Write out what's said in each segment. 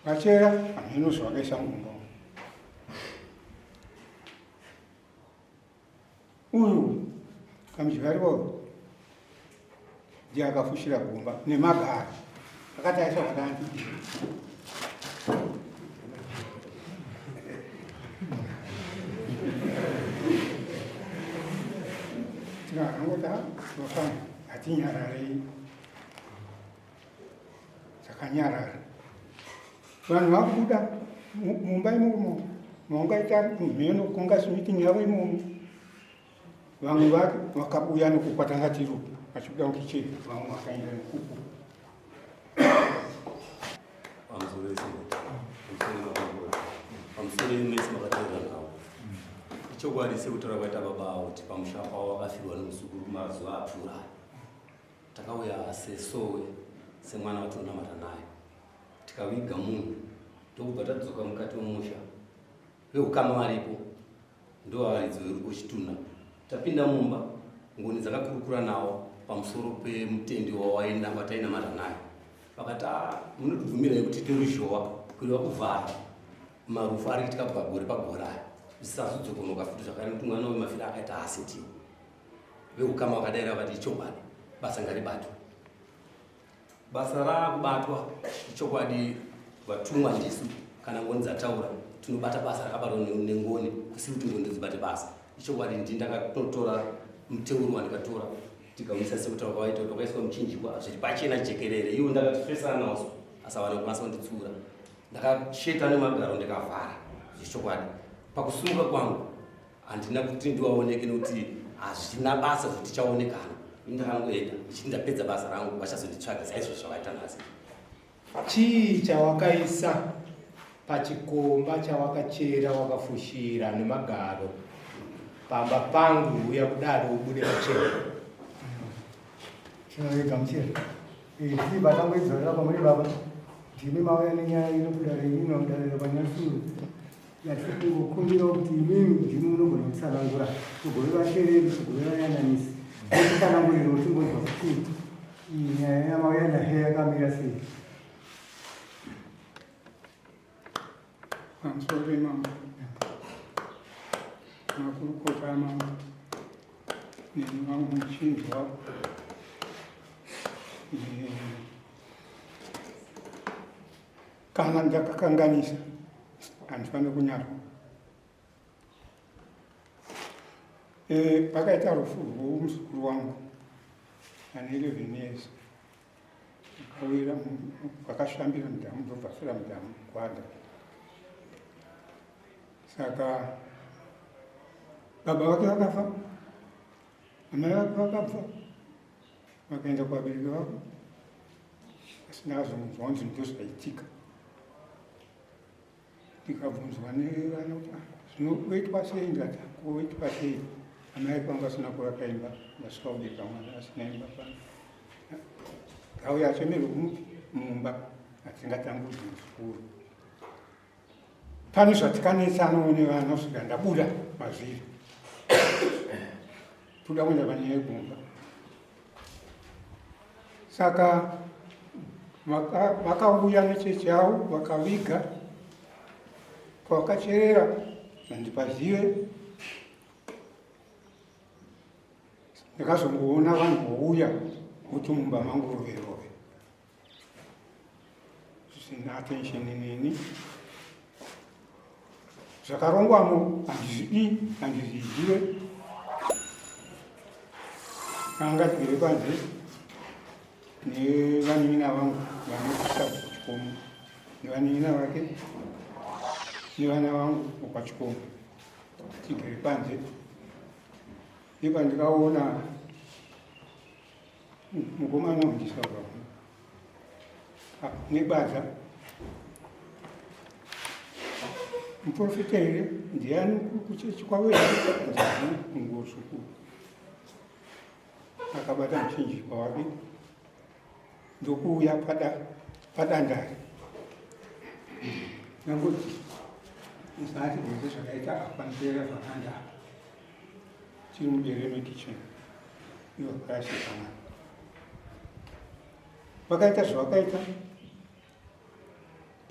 Vachera hameno zvavakaisa mumba umu. Uyu kamudyariwa uyu ndiye akafushira gomba nemagaro akati aisa zvakanzi tinangoti vafana hatinyararei Takanyarara. Vanhu vakubuda mumba imomo maungaita mheno kunga meeting yavo imomo. Vamwe vake vakabuya nekukwatanga tiri vachibuda mukicheni vamwe vakaenda nekuku. Pamusoro mese makateerera nhau. Ichokwadi sekutaura kwaita baba avo kuti pamusha pavo vakafirwa nemuzukuru mazuva apfuura. Takauya sesowe semwana watinonamata naye tikaviga munhu ndokubva tadzoka mukati memusha veukama varipo ndovaridzi vechitunha tapinda mumba ngoni dzakakurukura nawo pamusoro pemutendi watainamata naye vakati ah, munotibvumirai kuti tiite ruzhowa kureva kuvhara marufu ari kuitika pagore pagore aya zvisazodzokonoka futi zvakare nekuti mwana wemafira akaita haasitiwo Veukama vakadaira vakati ichokwadi basa ngaribatwe. Basa raakubatwa ichokwadi vatumwa ndisu kana ngoni dzataura tinobata basa rakabatwa nengoni kusiri kuti ngoni ndodzibate basa. Ichokwadi ndi ndakatotora muteuro wandikatora tikauyisa sekutaura kwawaita kuti wakaiswa muchinjikwa zviri pachena jekerere iwo ndakatifesana nawo asi havana kukwanisa kunditsiura ndakasheta nemagaro ndikavhara zvechokwadi pakusumuka kwangu Handina kuti ndiwaoneke nekuti hazvina basa zvekuti tichaonekana. Ini ndakangoenda ndichiti ndapedza basa rangu vachazonditsvaga saizvo zvavaita nhasi. Chii chawakaisa pachikomba chawakachera wakafushira nemagaro pamba pangu uya kudaro ubude pachena. Tinoigamuchira. Tiri batangoidzorera kwamuri baba. Ndimi mauya nenyaya ino kudare ino dare rekwanyasuru. Yatiri kungokumbirawo kuti imimi ndimi munogona kutsanangura, mugove vateereri, mugove vayananisi, motitsanangurirawo timbonzwa kuti iyi nyaya yamauya nayo yakamira sei. Pamusoro pemambo, makurukota amambo nemamwe muchinzi wavo Kana ndakakanganisa handifaniri kunyarwa. E, pakaita rufu rwomuzukuru wangu ane 11 years akawira vakashambira mudhamu ndobva fira mudhamu gwada saka baba vake vakafa amai vake vakabva vakaenda kuvabereki vavo asi ndakazonzwa kunzi ndozvaitika ndikabvunzwa nevana kuti ah, zvinoitwa sei ndikati kuitwa sei amai kwangu asina kuvaka imba ndasvika kubereka mwana asina imba pano ngauya achemerwe kumupi mumba hatingatambudzi muzukuru Pane zvatikanetsanawo nevana kusvika ndabuda mazviri. Toda kuenda panyaya yegomba. Saka vakauya nechechi yavo vakaviga pavakacherera handipazive ndakazongoona vanhu vouya voti mumba mangu rove rove zvisina attention neni zvakarongwamo handizvidi handizvizive anga tigere panze nevanin'ina vangu vanopisa kuchikomo nevanin'ina vake nevana vangu vokwachikomo tigere panze nepandikaona Mukomana wandisauka nebadza muprofita here ndiani kuchechi kwavo here kungosuku akabata muchinjikwa wake ndokuuya padandari nangoti isati bvunze zvakaita apanzera zvakanda apa tiri mudere mekichen ivo vakarashikana vakaita zvavakaita.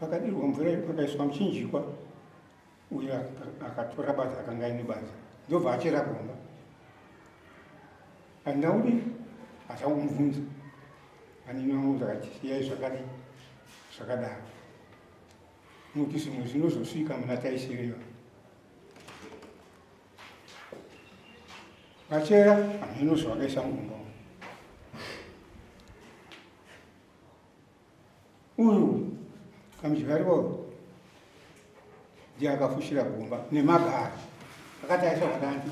Pakadirwa mvura pakaiswa muchinjikwa uyo akatora badza akanga aine badza ndobva achera gomba. Handina kudii achakumubvunza anini vangu ndakati siyai zvakadii zvakadaro nokuti zvimwe zvinozosvika muna taisireva. Vachera hameno zvavakaisa mugomba umu. Uyu kamudyariwa uyu ndiye akafushira gomba nemagaro akati aisa kwadanti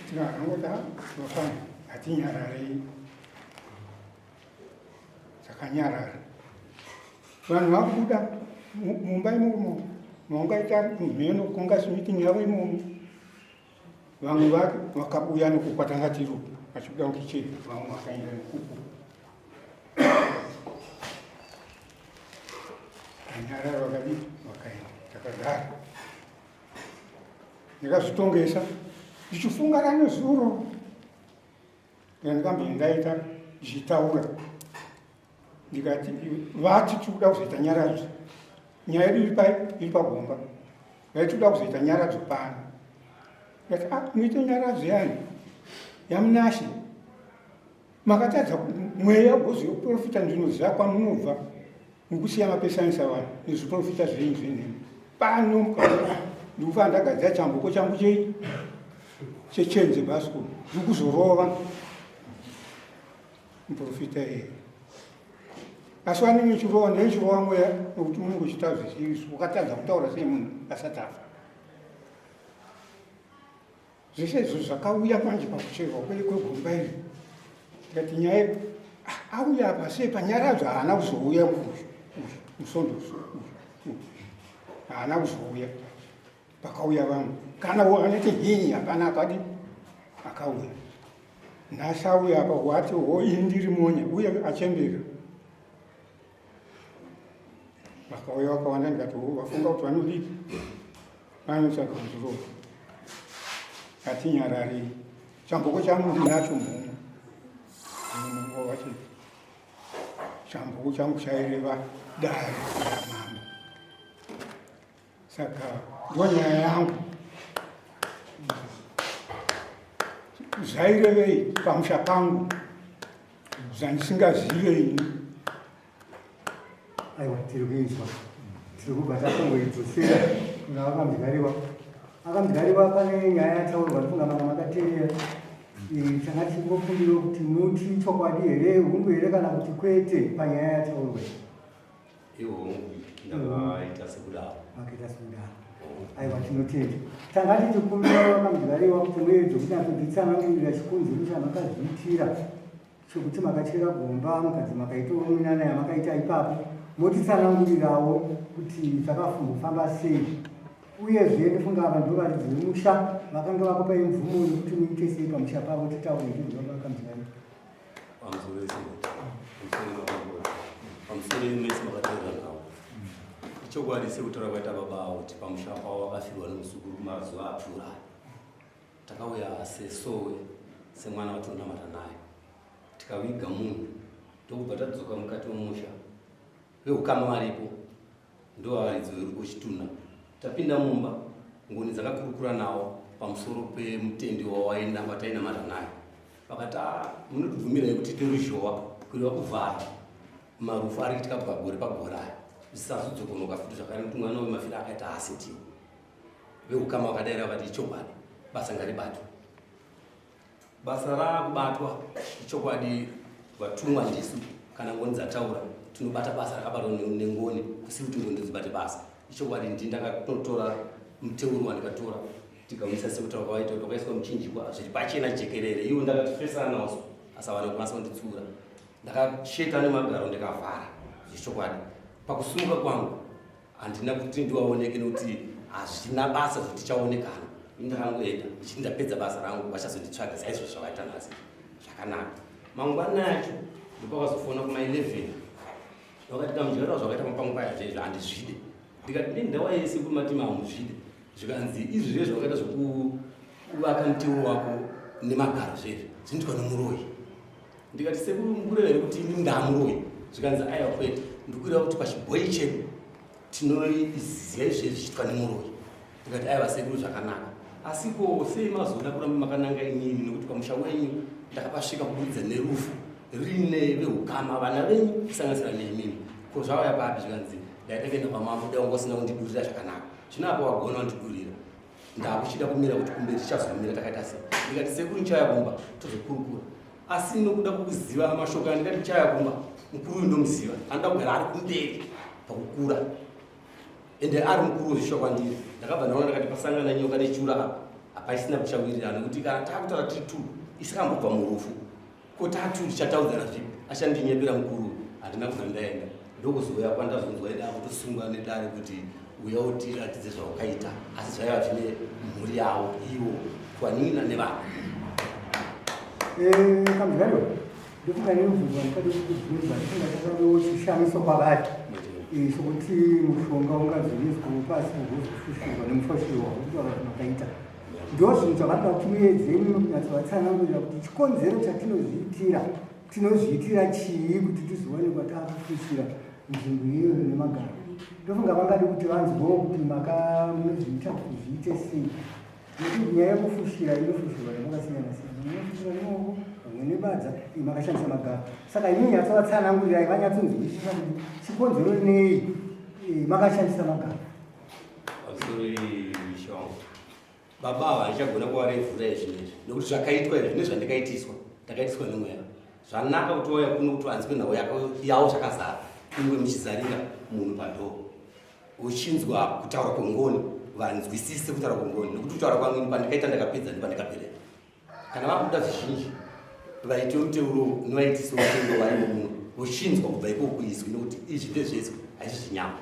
tinakangoti vafana hatinyararei Takanyarara. Vanhu vakubuda mumba imomo maungaita mheno kungasi meeting yavo imomo. Vamwe vakabuya nokukwatanga tiri vachibuda mukicheni vamwe vakaenda nekuku. Kanyarara vakadii vakaenda takagara. Ndakazvitongesa ndichifunga ranezuro Ndakambenge ndaita ndichitaura ndikati vati tikuda kuzoita nyaradzo nyaya yedu iri pai iri pagomba vaiti tikuda kuzoita nyaradzo pano ndikati ah muite nyaradzo yani yamunashe makatadza mweya gozoprofita ndinoziva kwamunobva mukusiya mapesanisa vanhu nezviprofita zvenyu zvenhema pano ndikufanira ndagadzira chamboko changu chei chechenze bhasikoro ndikuzorova muprofita iyeye asi wanenge uchirova ndechirova mweya nokuti unenge uchiita zvisiri wakatadza kutaura sei munhu asati afa Zvese izvo zvakauya manje pakucherwa kwegomba iri ndikati nyaya ah, auya apa sei panyaradzo haana kuzouya musondo haana kuzouya pakauya vamwe kana anoti hii hapana akadi akauya nhasi auya apa wati ho ini ndiri monya uye achembera Vakauya vakawanda ndikati oh, vafunga kuti vanodii vanotsvaga kuzorora ngatinyararei chamboko changu ndinacho mhomho vachi chamboko changu chaireva dare ramambo saka ndonyaya yangu zvairevei pamusha pangu zvandisingazive ini Aiwa, tiri kuinzwa, tiri kubva tatongoidzosera kuna vakamdyariwa. Akamdyariwa pane nyaya yataurwa, ndifunga manga makateerera. Tanga tichingokumbirawo kuti muti chokwadi here, hungu here kana kuti kwete panyaya yataurwa. Ihungu, ndakaita sekudaro. Makaita sekudaro. Aiwa, tinotenda. Tanga tichikumbira vakamdyariwa kuti muedze kunyatsoditsanangurira chikonzero chamakazviitira. Chekuti makachera gomba mukadzi makaitawo minana yamakaita ipapo motitsanangurirawo kuti zvakafambofamba sei uyezve ndifunga ava ndivo varidzi vemusha vakanga vakupai mvumo yekuti muite sei pamusha pavo titaure ndizvo vakamzivai pamusoro mese makateerera nawo ichokwadi sekutaura kwaita baba avo kuti pamusha pavo vakafirwa nemuzukuru mazuva apfuura Takauya sesowe semwana watinonamata naye tikaviga munhu ndokubva tadzoka mukati memusha veukama varipo ndovavaridzi vechitunha tapinda mumba ngoni dzakakurukura nawo pamusoro pemutendi watainamata naye vakati ah, munotibvumirai kuti tiite ruzhowa kureva kuvhara marufu ari kuitika pagore pagore aya zvisazodzokonoka futi zvakare kuti mwana wemafira akaita asitiwo Veukama vakadaira vakati ichokwadi basa ngaribatwe. Basa raakubatwa ichokwadi vatumwa ndisu kana ngoni dzataura tinobata basa rakabatwa nengoni kusiri kuti ngoni dzibate basa. Ichokwadi ndini ndakatotora muteuro wandikatora tikamuisa sekutaura kwavaita kuti wakaiswa muchinjikwa zviri pachena jekerere iwo ndakatifesana nawo asi havana kukwanisa kunditsiura ndakasheta nemagaro ndikavhara zvechokwadi pakusimuka kwangu Handina kuti ndiwaoneke nekuti hazvina basa zvekuti tichaonekana. Ini ndakangoenda ndichiti ndapedza basa rangu vachazonditsvaga saizvo zvavaita nhasi. Zvakanaka. Mangwana acho ndopakazofona kuma 11 vakati kamudyara zvakaita mapangu paya zvezvo handizvide. Ndikati nendawa yese kumati mamuzvide. Zvikanzi izvi zvezvo zvakaita zvekuvaka muteuro wako Nemagaro zvezvi zvinoitwa nemuroyi. Ndikati sekuru mukureva here kuti ini ndamuroyi? Zvikanzi aiwa kwete, ndikureva kuti pachibhoyi chedu tinoziva izvezvi zvichiitwa nemuroyi. Ndikati aiwa sekuru zvakanaka, asi ko sei mazoda kuramba makananga inini nekuti pamusha wenyu ndakapasvika kuburikidza nerufu rine veukama vana venyu kusanganisira neimimi, ko zvauya papi? Zvikanzi ndaida kuenda kwamambo dai wanga usina kundidurira zvakanaka, zvino apa wagona wandidurira, ndakuchida kumira kuti kumberi tichazomira takaita sei. Ndikati sekuru ndichauya kumba tozokurukura, asi nokuda kwekuziva mashoko andikati ndichauya kumba, mukuru uyu ndomuziva, anoda kugara ari kumberi pakukura ende ari mukuru wezvishuwa kwandiri. Ndakabva ndaona ndakati pasangana nyoka nechura apa hapaisina kuchawirirana, nekuti kana takutaura tiri two isakambobva murufu ko tatu tichataudzana zvipi? Achandinyepera mukuru. Handina kubva ndaenda, ndokuzouya kwandazonzwa ida kutosungwa nedare kuti uya utiratidze zvaukaita, asi zvaiva zvine mhuri yavo ivo kuvanin'ina nevana. Kamuzvaro, ndofunga nemubvunzo wandikade kukubvunza, ndofunga chakavewo chishamiso kwavari sokuti mushonga ungazoiswa pasi ugozofushirwa nemufushirwa wakutaura kuti makaita. Ndo zvinhu zvavanoda kuti muedze imimi kunyatsovatsanangurira kuti chikonzero chatinozviitira tinozviitira chii, kuti tizowanikwa taakufushira nzvimbo iyoyo nemagaro. Ndofunga vangade kuti vanzwewo kuti maka munozviita kuti zviite sei, nekuti nyaya yekufushira inofushirwa nemakasiyana siyana, munofushira nemaoko, vamwe nebadza, imi makashandisa magaro. Saka imi nyatsovatsanangurirai vanyatsonzwisisa kuti chikonzero nei makashandisa magaro. Baba ava handichagona kuvarevhura izvi nezvi, nekuti zvakaitwa izvi nezvandikaitiswa, ndakaitiswa nemweya. Zvanaka kuti wauya kuno kuti vanzwe nhau yavo zvakazara, ingwe muchizarira munhu padhoo uchinzwa kutaura kwengoni, vanzwisise kutaura kwengoni, nekuti kutaura kwangu ini pandikaita ndakapedza ndipandikaperera. Kana vakuda zvizhinji vaite muteuro nevaitise muteuro varimo muno vochinzwa kubva ikoko izwi, nekuti izvi ndezvezwi, haisi zvinyama.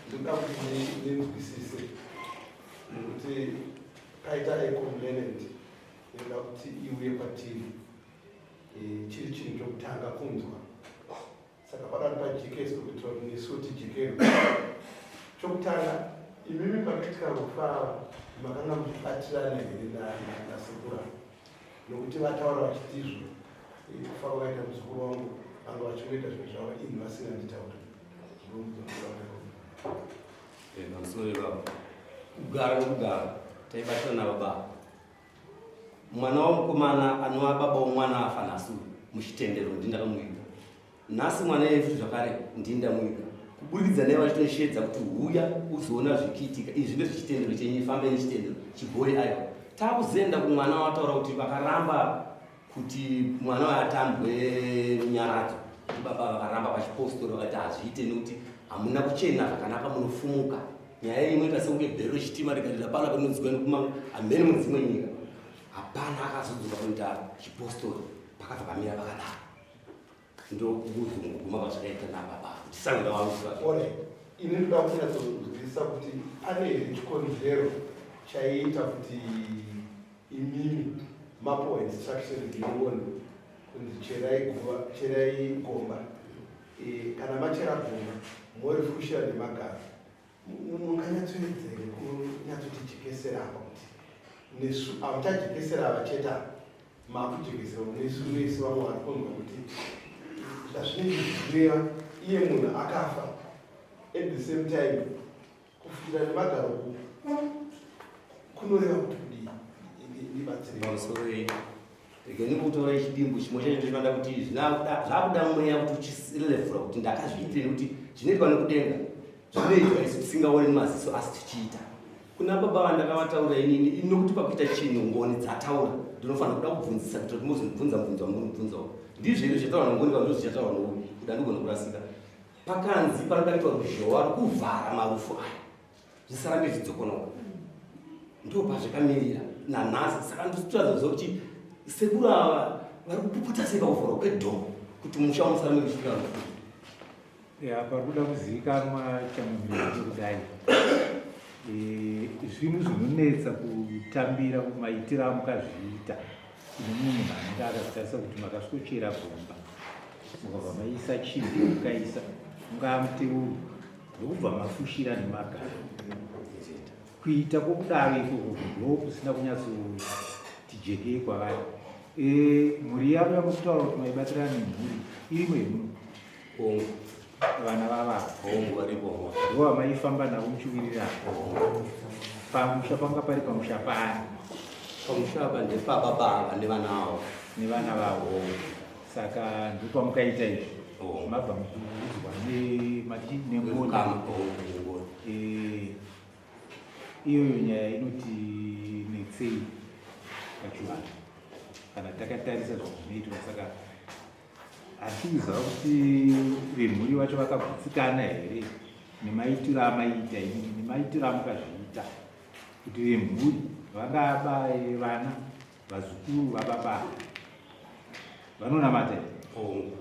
Ndinoda kuti ndinzwisise nekuti paita a complainant inoda kuti iuye kwatiri chiri chinhu chokutanga kunzwa, saka pakati pajekeswe kuitira kuti nesuwo tijekerwe. Chokutanga, imimi pakiitika rufu ava makanga muchibatirana here nasekura? Nokuti vataura vachitizvo kufa kwakaita muzukuru wangu vanga vachingoita zvinhu zvavo ini vasinganditauri. Pamusoro ivavo, kugara nokugara taibatirana nababa. Mwana wamukomana anova baba womwana afa nhasi uyu muchitendero ndindakamuiga, nhasi mwana iye futi zvakare ndindamuiga, kuburikidza naye vachitoshedza kuti huya uzoona zvikiitika izvi ndezvechitendero chenyu, fambe nechitendero chibhoi. Aiwa, takuzoenda kumwana wataura kuti vakaramba kuti mwana uyu atambwe nyaradzo, kuti baba vakaramba pachipostori vakati hazviite nekuti hamuna kuchena zvakanaka, munofumuka. Nyaya iyi inoita sekunge bhero rechitima rikarira pana panonzwiwa nekuma hamene mudzimwe nyika. Hapana akazodzoka kuita chipostori, pakabva pamira pakadaro, ndokuzongoguma pazvakaita nababa kuti sangura wangu. Alright, ini ndoda kunyatsonzwisisa kuti pane here chikonzero chaiita kuti imimi mapuwa instructions nengoni kunzi cherai guva, cherai gomba, kana machera gomba morifushira nemagaro. Munganyatsoedza here kunyatsotijekesera apa kuti nesu hamuchajekesera ava chete, apa makujekesera nesu vese vamwe vari kunzwa kuti zvazvinenge zvichireva iye munhu akafa, at the same time kufushira nemagaro kunoreva kuti kudii? Ndibatsirei. Pamusoro, rega ndikutaura chidimbu chimwe chacho ndinoda kuti zvakuda mweya kuti uchirevhura kuti ndakazviitire, nekuti zvinoitwa nekudenga zvinoitwa isu tisingaoni nemaziso asi tichiita. Kuna baba vandakavataura inini, nokuti pakuita chinhu ngoni dzataura ndinofanira kuda kubvunzisa kuitira kuti muzondibvunza mubvunzo wamurikubvunzawo ndizvo here zvichataurwa nengoni kana ndizvo zvichataurwa nouyu, kuti andigona kurasika. Pakanzi panoda kuitwa ruzhowa rwekuvhara marufu aya zvisarambe zvidzokonoka, ndo pazvakamirira nanhasi. Saka nditoratidza kuti sekuru ava vari kupuputsa sei pakuvhurwa kwedhoo kuti musha musarambe muchiitika rufu. Ya, pari kuda kuzivikanwa chamumiro kudai, zvinhu zvinonetsa kutambira maitiro amukazviita kune mumwe munhu anenge akazvitarisa kuti makasvikochera gomba mukabva maisa chinhu mukaisa ungaa muteuro. Ndokubva mafushira nemagaro. Kuita kwokudaro ikoko ndokusina kunyatsoti jekei kwavari. E, mhuri yavo yamukutaura kuti maibatirana nemhuri irimo here muno? Hongu. Vana vavavo? Hongu, varipo. Ndivo vamaifamba navo muchiwirirana? Hongu. Pamusha panga pari pamusha pani? Pamusha apa ndepababa ava nevana avo. Nevana vavo. Hongu. Saka ndopamukaita izvi? Hongu. Mabva mukuudzwa nemati nengoni? Vekukama, hongu, nengoni. E, iyoyo nyaya inoti netsei pachivanhu kana takatarisa zvinoitwa saka hatikuziva kuti vemhuri vacho vakagutsikana here nemaitiro amaiita inini nemaitiro amukazviita kuti vemhuri vangaba vana vazukuru vababa vanonamata here? Hongu.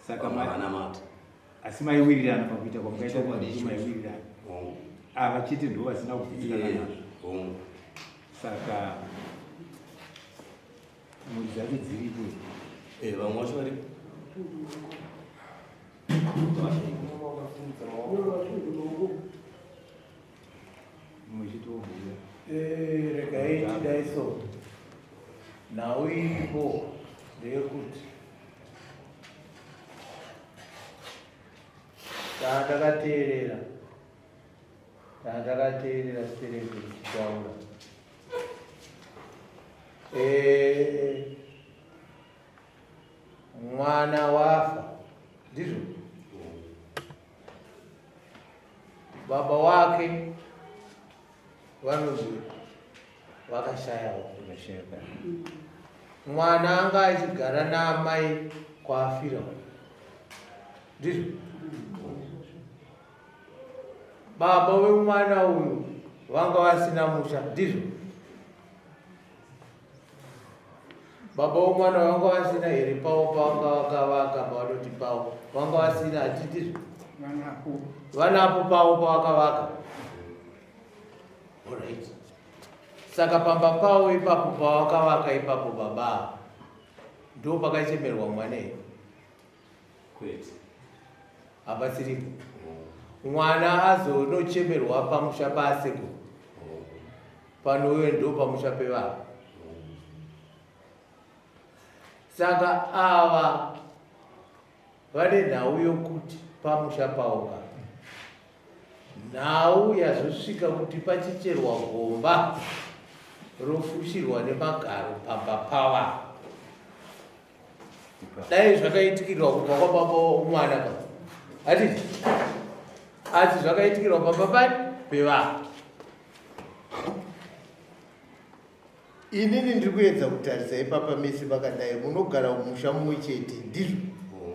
Saka vanamata. Asi maiwirirana pakuita kwamukaita kuti maiwirirana. Hongu. Ava chete ndo vasina kugutsikana nazvo. Hongu. Saka mhuri dzacho dziripo. Eh, vamwe vacho varipo. Muchitobhuya. Eh, regai tidai so. Nhau iripo ndeyekuti tanga takateerera stereki tichitaura. Eh, mwana wafa ndizvo baba wake vanonzi vakashayawo. Mwana anga achigara naamai kwaafira ndizvo baba vemwana uyu vanga vasina musha ndizvo baba vemwana vanga vasina here pavo pavanga vakavaka pavanoti pavo vanga vasina hatindizvo vanapo pavo pavakavaka. Alright. Saka pamba pavo ipapo pavakavaka ipapo baba ndo pakachemerwa mwana here? Kwete. Hapasiripo. Mwana azonochemerwa pamusha pasekuru. Panouye ndo pamusha pevanhu. Saka ava vane nhau yokuti pamusha pavo ka nhau yazosvika kuti pachicherwa gomba rofushirwa nemagaro pamba pava. Dai zvakaitikirwa kubva kwababa mwana ka hatiti, asi zvakaitikirwa pamba pani pevanhu. Inini ndiri kuedza kutarisa ipapa mese pakadai munogara mumusha mumwe chete ndizvo?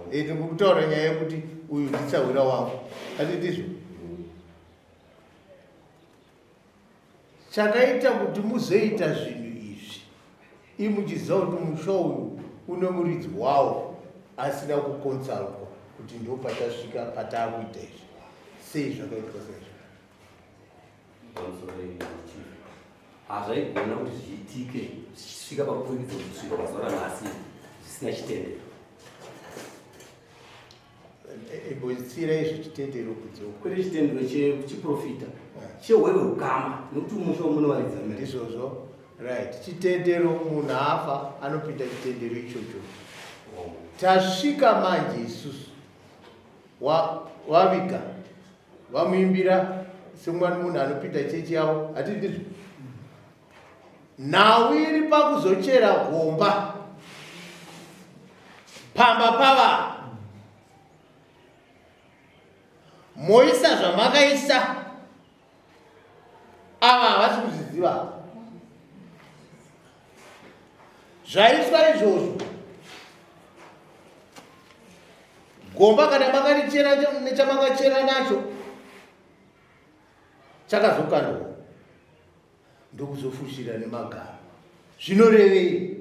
Ndiri kutaura nyaya yekuti uyu ndisahwira wangu ati ndizvo? Chakaita kuti muzoita zvinhu izvi imuchiziva kuti musha uyu une muridzi wawo asina kukonsaltwa kuti ndo patasvika pataakuita izvi, sei zvakaitwa saizvo? Hazvaigona kuti zviitike zvichisvika pakupfurikidza kusvika pazuva ranhasi zvisina chitendero. Imbotsira izvi chitendero kudzoka. Kwete chitendero chechiprofita, chehweve ukama, nekuti umusha wamunovaridza. Ndizvozvo. Right. Chitendero munhu afa anopinda chitendero ichocho. Tasvika manje isusu waviga vamuimbira semwana munhu anopinda chechi yavo hatiti ndizvo? Nhau iri pakuzochera gomba pamba pava moisa zvamakaisa ava havasi kuzviziva zvaiswa izvozvo. Gomba kana makarichera nechamakachera nacho chakazokandwa ndokuzofushira nemagaro, zvinorevei?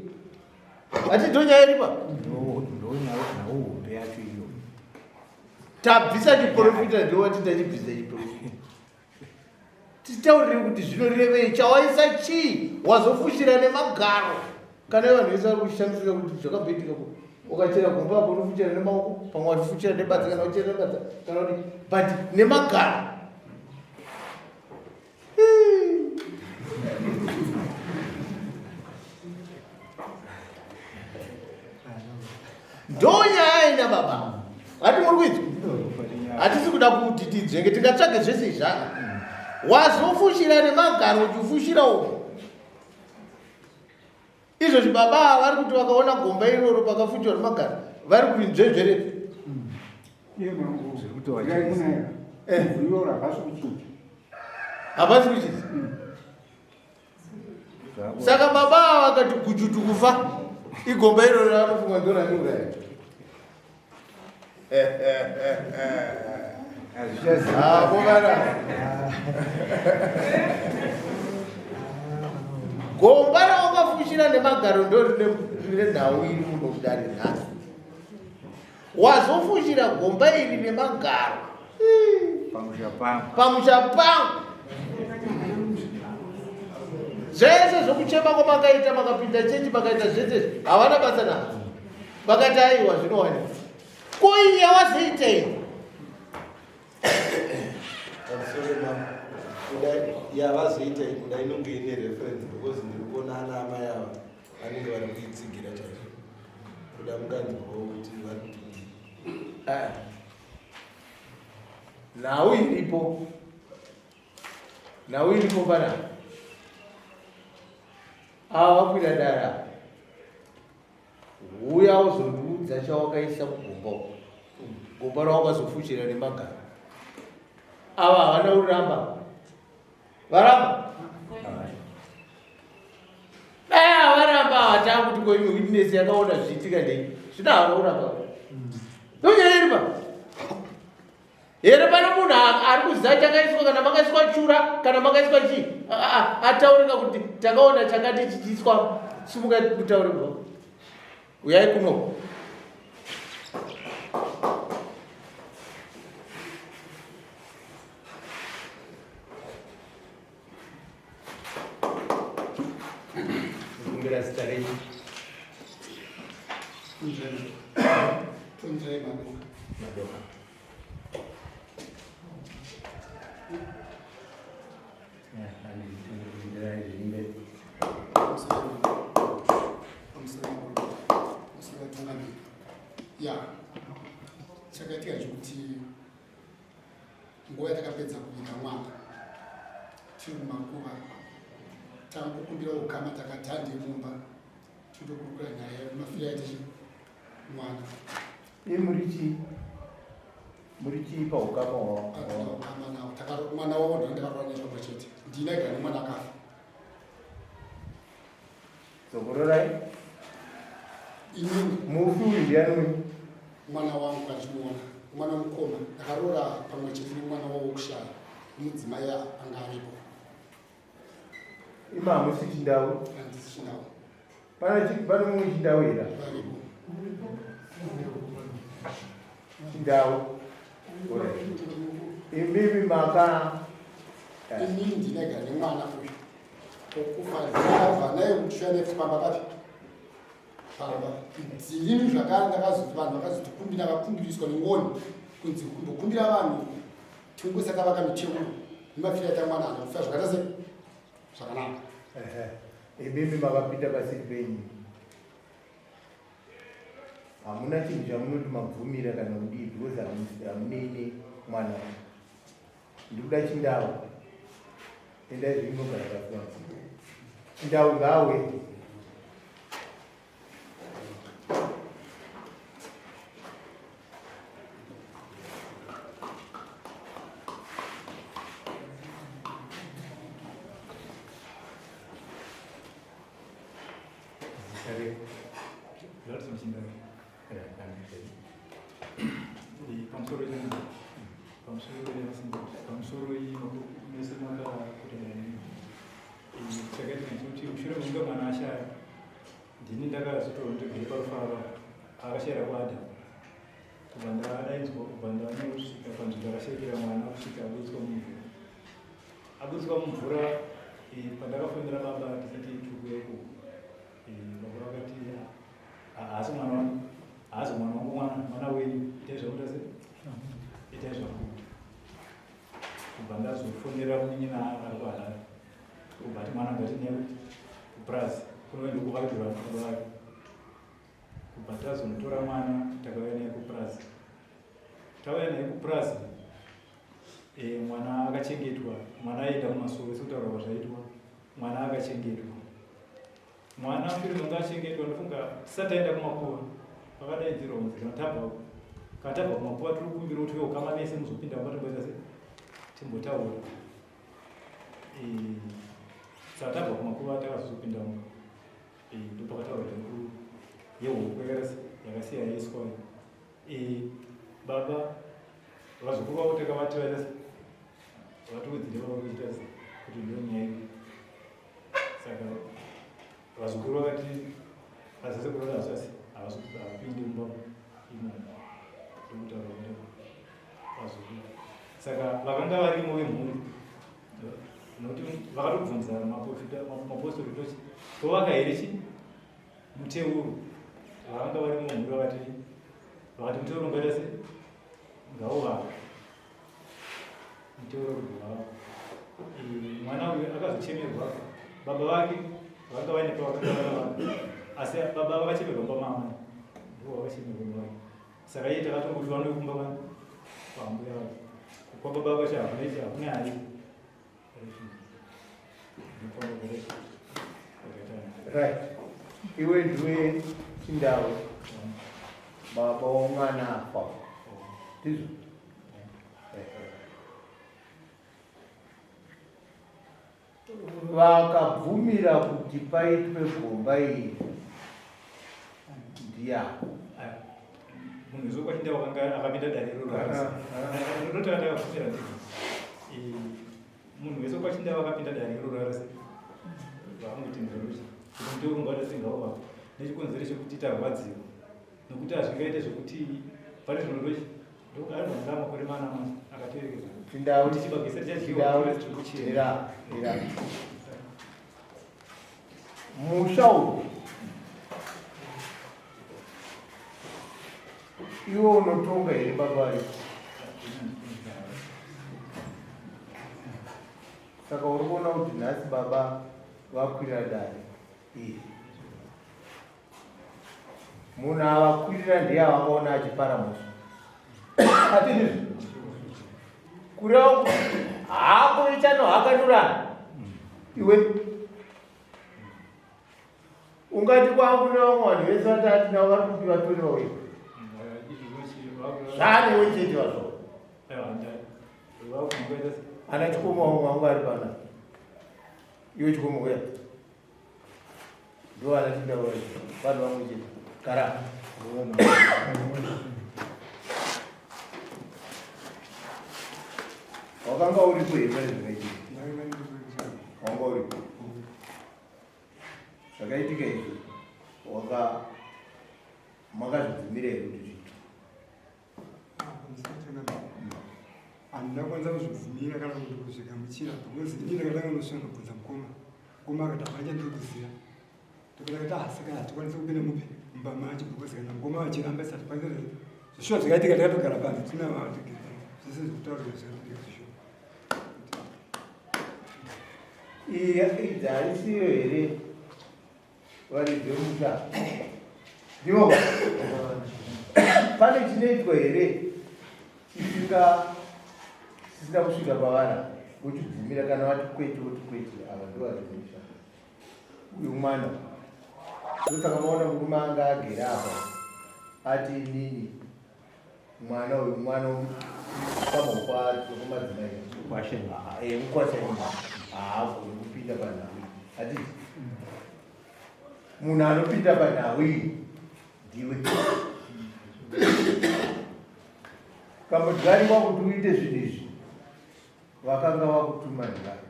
Hatidonyaya iripa ndonhau hombe yacho iyo. Tabvisa chiprofita, ndowati tachibvisa chiprofita, titaurire kuti zvinorevei, chawaisa chii, wazofushira nemagaro. Kana vanhu vese vari kushamisika kuti zvakamboitika ku ukachera gomba apo unofushira nemaoko, pamwe wachifushira nebadza, kana uchera nebadza kana kuti, but nemagaro. baba hati muri kuidzwa hatisi kuda kuti tidzvenge tingatsvage zvese izvaa wazofushira nemagaro uchifushira umu izvozvi baba ava vari kuti vakaona gomba iroro pakafushirwa nemagaro vari kuti nzvenzverepi hapasi kuchinja saka baba ava vakati guchutu kufa igomba iroro ranofunga ndorandiuraya vana gomba rawakafushira nemagaro ndo rine nhau iri muno kudare nhasi wazofushira gomba iri nemagaro pamusha pangu pamusha pangu zvese zvokuchema kwamakaita makapinda chechi makaita zvese havana basa nazvo vakati aiwa zvinowanikwa ko iyi yawazoita iyi pamusoro mama kuda yavazoita iyi kuda inonge ine reference because ndiri kuona ana amai ava vanenge vari kuitsigira chaizvo kuda mukanzwawo kuti vari kuti ah. Nhau iripo nhau iripo panapa ava vakwira dara huya uzondiudza chawakaisa kugomba uko gomba rawakazofushira nemagaro ava havana kuramba varamba dai avaramba ava takuti ko imwe witness yakaona zvichiitika ndei zvino havana kuramba ndonyaya iri pa here pane munhu ari kuziva chakaiswa kana makaiswa chura kana makaiswa chii ataurika kuti takaona chakati chichiiswa simuka kutaure bro uyai kuno Kumbira zita renyu. Tunzai Madoka. Madoka. Ya, chakaitika chekuti nguva yatakapedza kuviga mwana tiri mumakuva tangokumbira ukama takati handei mumba tinotokurukura nyaya mafiro aita chi mwana. Imi muri chii? Muri chii paukama hwavo? Hatina ukama nawo. Mwana wavo ndanga ndakaroora naye pamwe chete. Ndini aigara nemwana akafa. Dzokororai. Inini. Mufi uyu ndiani uyu? Mwana wangu kandichimuona. Mwana mukoma. Ndakaroora pamwe chete nemwana wavo wokushaya. Mudzimai anga aripo. Ima hamusi chindau? Handisi chindau. Pane mumwe chindau here? Varipo. Chindau. Imimi maka inini ndinegara nemwana uyu. Okufa ndakabva naye kutsviya nepfamba papi pamba ndini zvakare ndakazoti vanhu vakazotikumbira vakumbiriswa nengoni kunzi kumbokumbira vanhu tingoisa tavaka miteuro nemafira aita mwana ana kufa zvakaita se zvakanaka. Imimi makapinda pasiri penyu hamuna chinhu chamunoti mabvumira kana kudii because hamunei nemwana. Ndikuda chindau. Endai zvenyu munogara pasi pangu. Chindau ngaawe. Pamusoro pamusoro mese makakutenera nemi chakaitika ndechekuti mushure mekunge mwana ashaya ndini ndakazotondigere parufaro akashayira kwaadhamu kubva ndadaidzwa kubva ndanosvika panzvimbo akashaikira mwana kusvika aburitswa mumvura aburitswa mumvura pandakafonera baba tichiti tikuuya ikoko baba vakati haasi mwana wangu haasi mwana wangu mwana mwana wenyu itai zvakuita se itai zvakuita kubva ndazofonera munin'ina ari kuharare kubva ati mwana ngati newe kupurazi kunoenda kuvakirwa baba vake. Kubva tazonotora mwana takauya naye kupurazi. Tauya naye kupurazi e, mwana akachengetwa, mwana aienda kumasowe sekutaura kwazvaitwa, mwana akachengetwa. Mwana mushure mekunge achengetwa ndofunga tisati taenda kumakuva pakadaidzirwa kunzi kana tabva kana tabva kumakuva tiri kukumbira kuti veukama vese muzopinda mumba timboita se timbotaura. E, saka tabva kumakuva takazopinda mumba. Eh, ndopakataurwa zveku yehuku yakasiya yaiswa eh, baba vazukuru vavo takavati vaita vatiudzire baba kuita kuti ndiyo nyaya iyi saka vazukuru vakati vasasekuru vasasi havapindi mumba imomo ndokutaura kuita vazukuru saka vakanga varimo vemhuri nokuti vakatobvunza mapostori tochi tovaka here chi muteuro vakanga vari mumhuri vakati vakati muteuro ungaita se ngauvaka muteuro kubva mwana uyu akazochemerwa baba vake vanga vaine pavakanga vakavaka asi baba vakachemerwa pamama ndivo vakachemerwa baba Saka iye takatongoti vanokumba vani kwambuya vake. Kwa baba vacho hakuna ichi hakuna hari. Right. Iwe ndiwe chindau. Baba womwana afa. Ndizvo? Vakabvumira kuti paitwe gomba iri ndiyani? Munhu wezvokwachinda wakanga akapinda dare iroro ndotanga takabvumira ndizvo. Munhu wezvokwachinda wakapinda dare iroro arasi vakangotendera kuti kuti muteuro ungada sengauva nechikonzero chekuti tarwadziwa nokuti hazvingaite zvekuti pane zvinodochi ndokuti makore mana manje akatoerekeza Chindau, kuti chibage isati chindau, chadyiwa tiri kuchera mira, mira. Musha uyu iwe unotonga here baba varipo? Saka uri kuona kuti nhasi baba vakwira dare iri. Munhu avakwirira ndiye avakaona achipara mhosva. Hatidizvo? Kureva kuti hako ichanohakanurana iwe ungati kwangu nevamwe vanhu vese vatati navo vari kupi vatori vauya zvanewe chete vazvo ana chikomo wangu wangu ari pana iwe chikomo uya ndo ana chindau vanhu vamwe chete gara wakanga uripo here pane zvakaitika wanga uripo zvakaitika izvi waka makazvibvumira here kuti zviitwe Handina kwanisa kuzvibvumira kana kuti kuzvigamuchira because ini ndakatanga nosvika ndobvunza mukoma mukoma akati hapana chandiri kuziva ndokutanga ah saka hatikwanisi kupinda mupi mumba macho because kana mukoma vachiramba isati kwanisa zvishuwa zvakaitika takatogara panze tina vanhu zvese zvekutaura zvakaitika zvishuwa iyi idzi haisiyo here varidzi vemusha ndivo pane chinoitwa here chisinga chisina kusvika pavari vochibvumira kana vati kwete voti kwete ava ndo varidzi vemusha uyu mwana ndosaka maona murume anga agere apa ati inini mwana uyu mwana kama kwamadzimai mukwasha haagoni kupinda panhau iyi hatiti munhu anopinda panhau iyi ndiwe kambodyariwa kuti uite zvinhu izvi vakanga vakutuma ndivani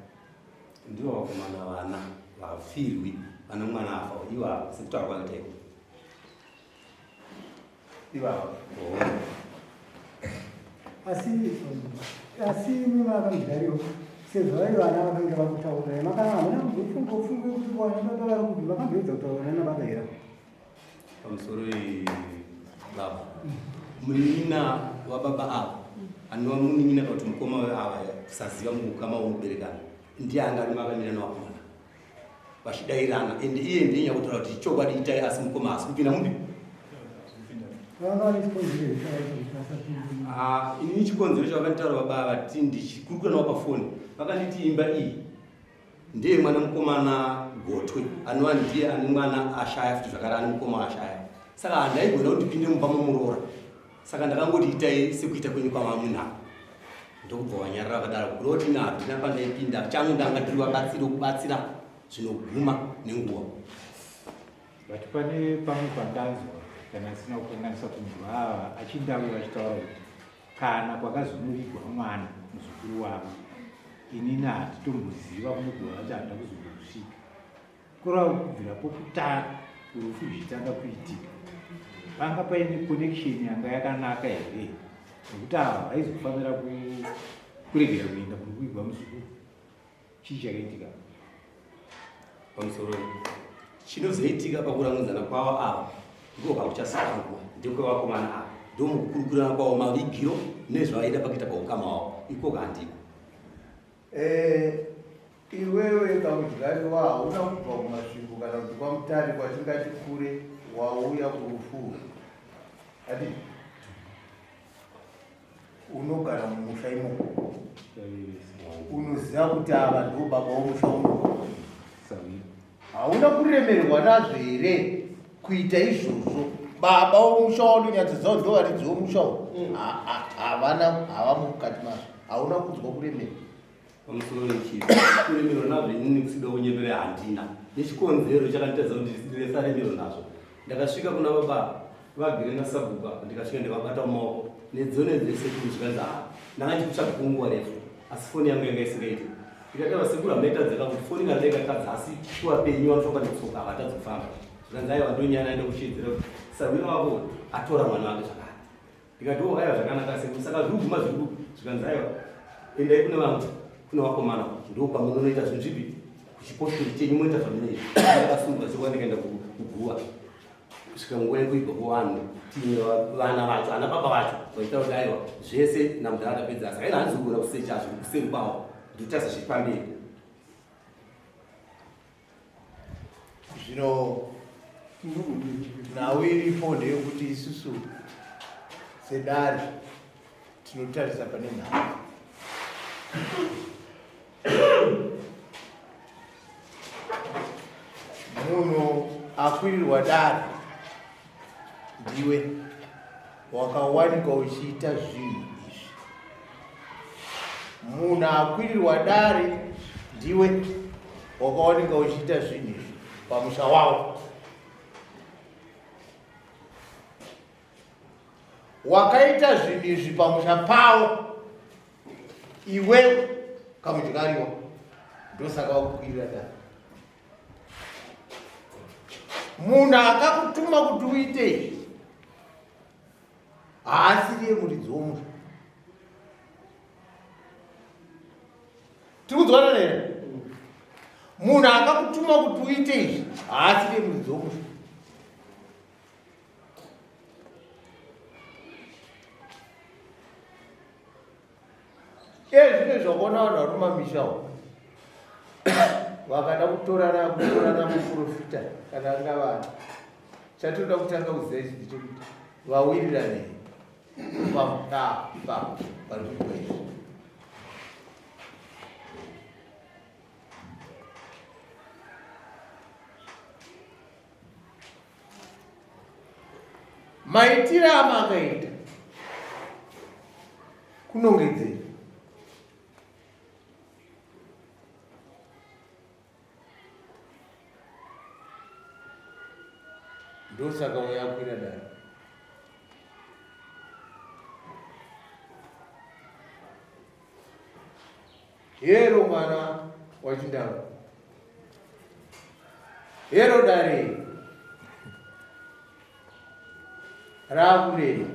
ndivo vakomana vana vafirwi vane mwana afa ivavo sekutaura kwake taiko ivava asi asi imi vakamudariwo sezvo vari vana vakange vakutaura makana hamuna kuzofunga ufunge kuti vana baba vari kupi makamboedza kutaura nababa here pamusoro baba munin'ina wababa ava anova munin'ina kana kuti mukoma weava kusaziva muukama womuberekana ndiye anga ari makamira nevakomana vachidairana and iye ndiye nyakutaura kuti chokwadi itai asi mukoma asi kupinda mupi Vanga vane chikonzero here chakaita kuti vasapinde? Ah, ini chikonzero chavakanditaura baba ava ti ndichikurukura navo pafoni vakanditi imba iyi ndiye mwana mukomana gotwe anova ndiye ane mwana ashaya futi zvakare ane mukoma ashaya saka handaigona kuti ndipinde mumba momuroora saka ndakangoti itai sekuita kwenyu kwamamunako ndokubva wanyarara vakadaro kureva kuti ini handina pandaipinda changu ndanga ndiri vabatsiri kubatsira zvinoguma nenguva But pane pamwe pandanzwa kana asina kukanganisa kunzwa ava achindave vachitaura kuti kana kwakazonovigwa mwana muzukuru wavo inini handitomboziva kunogova vacho handina kuzombosvika kureva kubvira pokutanga rufu zvichitanga kuitika panga paine connection yanga yakanaka here nekuti ava vaizofanira kuregera kuenda kunokuvigwa muzukuru Chii chakaitika? Pamusoro chinozoitika pakurangudzana kwavo ava ndiko pakuchasara nguva ndekwevakomana ava ndomukukurukurirana kwavo mavigiro nezvavaida pakuita paukama wavo ikoko handiko. Eh, iwewe kamudyariwa hauna kubva kumasvingo kana kuti kwamutare kwatingati kure wauya kurufu ati unogara mumusha imomo unoziva kuti ava ndo baba womusha uno hauna kuremerwa nazvo here kuita izvozvo baba womusha waunonyatsoziva kuti ndovaridzi womusha u mm. havana havamo mukati mazvo hauna kunzwa kuremerwa Pamusoro wechii kuremerwa nazvo inini kusida kunyepera handina nechikonzero chakanditadza kuti ndisaremerwa nazvo ndakasvika kuna baba vagere nasabhuku apa ndikasvika ndikavabata mumaoko nedzone dzesekuru zvikanzi ah ndanga ndikutsvaga kwenguva refu asi foni yangu yanga isingaiti ndikati vasekuru hamaitadzaka kuti foni kana dai katadza asi kuvapenyu vanofamba netsoka havatadzi kufamba zvikanzi aiwa ndonyana enda kuchiedzera kuti sahwira wako atora mwana wake zvakare ndikati oh aiwa zvakanaka sekuru saka zviri kuguma zviri kupi zvikanzi aiwa endai kune vamwe kune vakomana ndo kwamunonoita zvinhu zvipi kuchipostori chenyu moita zvamunoita ndakasungwa sekuva ndikaenda kuguva kusvika nguva yekuigwa kuvanhu tiine vana vacho ana baba vacho vaita kuti aiwa zvese namudhara akapedza saka ina hanzi kugona kusecha zviri kuseri kwavo ndikutarisa zviri pamberi Zvino nhau iripo ndeyekuti isusu sedare tinotarisa pane nhau. Munhu akwirirwa dare ndiwe wakawanikwa uchiita zvinhu izvi. Munhu akwirirwa dare ndiwe wakawanikwa uchiita zvinhu izvi pamusha wavo. Wakaita zvinhu izvi pamusha pavo iwewe kamudyariwa, ndosaka wakukwirira dare. Munhu akakutuma kuti uite izvi haasiriye muridzi womusha. Tiri kunzwanana here? Munhu akakutuma kuti uite izvi haasiriye muridzi womusha. Iye zvino zvakaona vanhu vari mumamisha umu vakada kutorana kutorana muprofita kana angavana chatinoda kutanga kuziva ichi ndechekuti vawirirane pamukaa ipapo pari kuitwa izvi Maitire amakaita kunongedzera ndosaka uyakwira dare Hero mwana wachindau. Hero dare. Rakurema.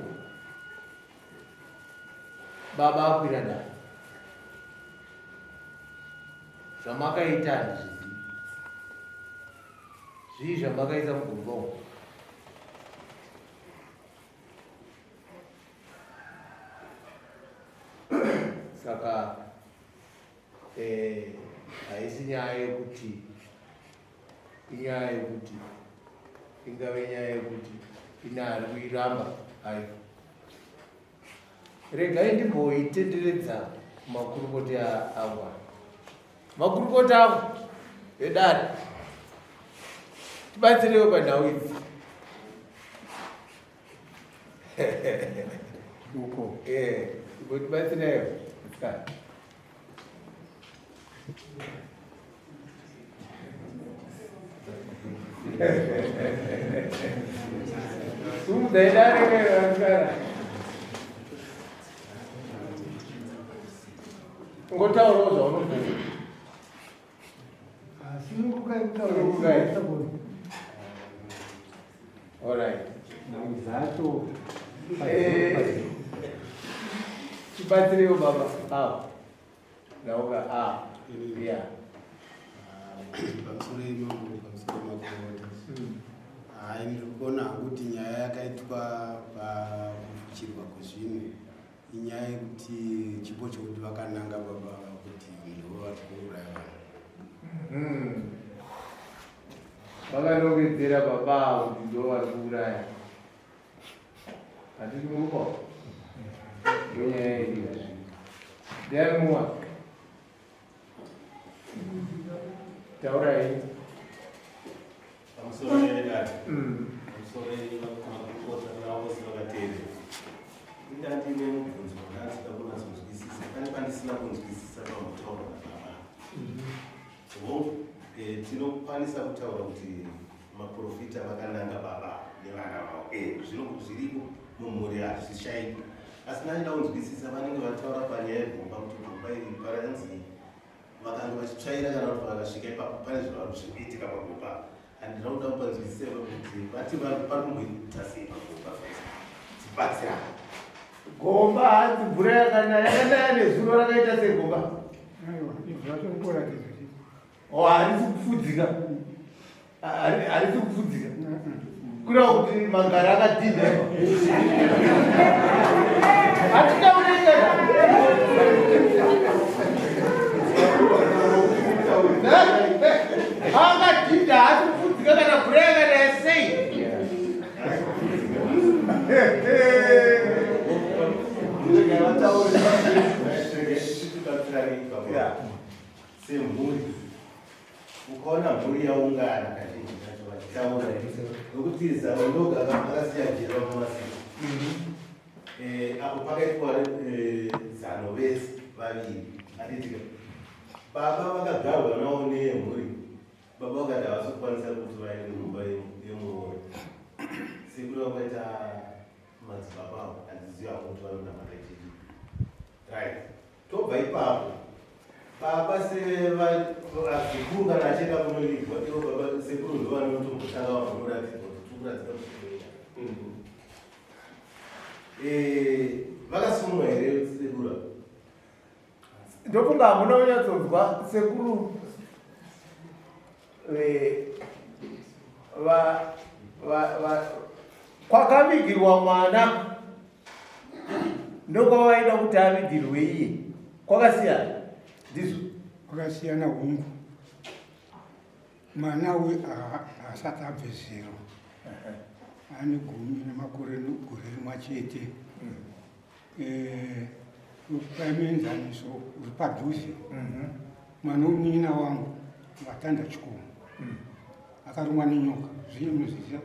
Baba akwira dare. Zvamakaita handizvizivi. Zvii zvamakaisa mugomba umu? Saka eh, haisi nyaya yekuti inyaya yekuti ingave nyaya yekuti ine ari kuiramba Hai. Regai ndimboitenderedza makurukota angu. Makurukota angu edare. Tibatsirewo panhau idzi. Uko. Eh, tibatsirewo. Ngotaurawo zvaunofunga. Sunungukai kutaura. All right. Nhau dzacho eh, tibatsirewo baba avo. Nauka a. Yeah. Pamusoro imambo, pamusoro makurukota. Hayi, ndiri kuona hangu kuti nyaya yakaitwa pakufuchirwa kwezvinhu inyaya yekuti chipo chokuti vakananga baba kuti ndivo vari kuuraya vanhu. Vakanongedzera baba avo kuti ndivo vari kuuraya. Handiti murupa? Ndonyaya yedu izvi. Ndiani mumwe? Taurai. Pamusoro yedare. Pamusoro makurukota navo vose vakateerera. Inga ndine mubvunzo wandandisida kunyatsonzwisisa. Pane pandisina kunzwisisa pamutauro nababa. Hongu, tinokwanisa kutaura kuti maprofita vakananga baba nevana vavo. Zviripo mumhuri hazvishaikwi. Asi ndachida kunzwisisa vanenge vataura panyaya yegomba kuti gomba iri paranzi vakange vachitsvaira kana kuti vakasvika ipapo pane zviri kuitika pagomba. Handina kuda kupanzwisisa ipapo kuti vati pari kumboita sei pagomba first. Tibatsirane. Gomba hanzi mvura yakanaya, yakanaya nezuro rakaita segomba. Aiwa, ivhu racho rikuratidza kuti Oh, harisi kupfudzika. Harisi kupfudzika. Kureva kuti magara akadhinda. Hatitaurika. Akadhinda haasi kupfudzika kana mvura yakanaya sei. Yeah. Semhuri ukaona mhuri yaungana kazhinji kacho vachitaura nokuti zano ndoga akasiya jera mumasiko apo pakaitwa zano vese vaviri handitika baba vakagarwa navo nemhuri baba vakati havasi kukwanisa kuti vaende mumba yemuroora sekuru vakaita madzibaba avo handizivi havo kuti vanonamata chii right tobva ipapo baba sevazukuru kana achienda kunovigwa ivo baba sekuru ndovanotombotanga vambonoratidzwa kuti tikuratidza kuti tinoenda vakasumwa here sekuru ava? Ndofunga hamuna kunyatsonzwa sekuru kwakavigirwa mwana ndokwavaida kuti avigirwe iye kwakasiyana ndizvo kwakasiyana hungu mwana uyu haasati abve zero ane gumi nemakore gore rimwe chete Kupa muenzaniso uri padhuze mwana wemunin'ina wangu vatanda chikomo akarumwa nenyoka zvinyi munozviziva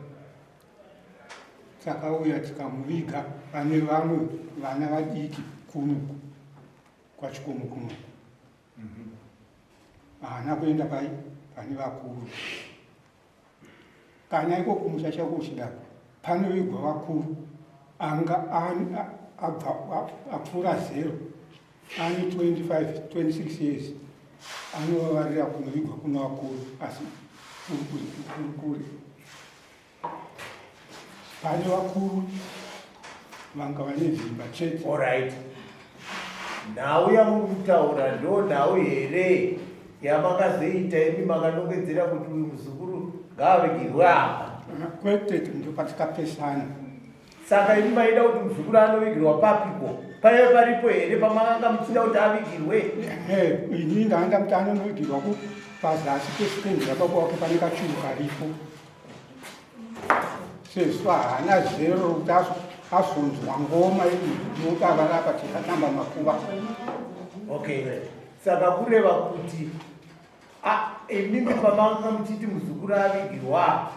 takauya tikamuviga pane vamwe vana vadiki kunoku kwachikomo kunoku haana kuenda pai pane vakuru Kana iko kumusha chako uchida panovigwa vakuru anga abva apfuura zero ane 25 26 years anovavarira kunovigwa kuna vakuru asi kuri kure pane vakuru vanga vane zvimba chete. Alright. Nhau yamuri kutaura ndo nhau here yamakazoita imi makanongedzera kuti uyu muzukuru ngaavigirwe apa? Kwete, ndopatikapesana. Saka imi maida kuti muzukuru anovigirwa papiko? Paive paripo here pamakanga muchida kuti avigirwe? Ini ndaenda kuti anonovigirwa ku pazasi pesitendi yapababa wake pane kachuru karipo. Sezvo haana zero rokuti Azonzwa ngoma inodavarapa tikatamba makuva. Okay, saka kureva kuti imimi pamanga muchiti muzukuru avigirwa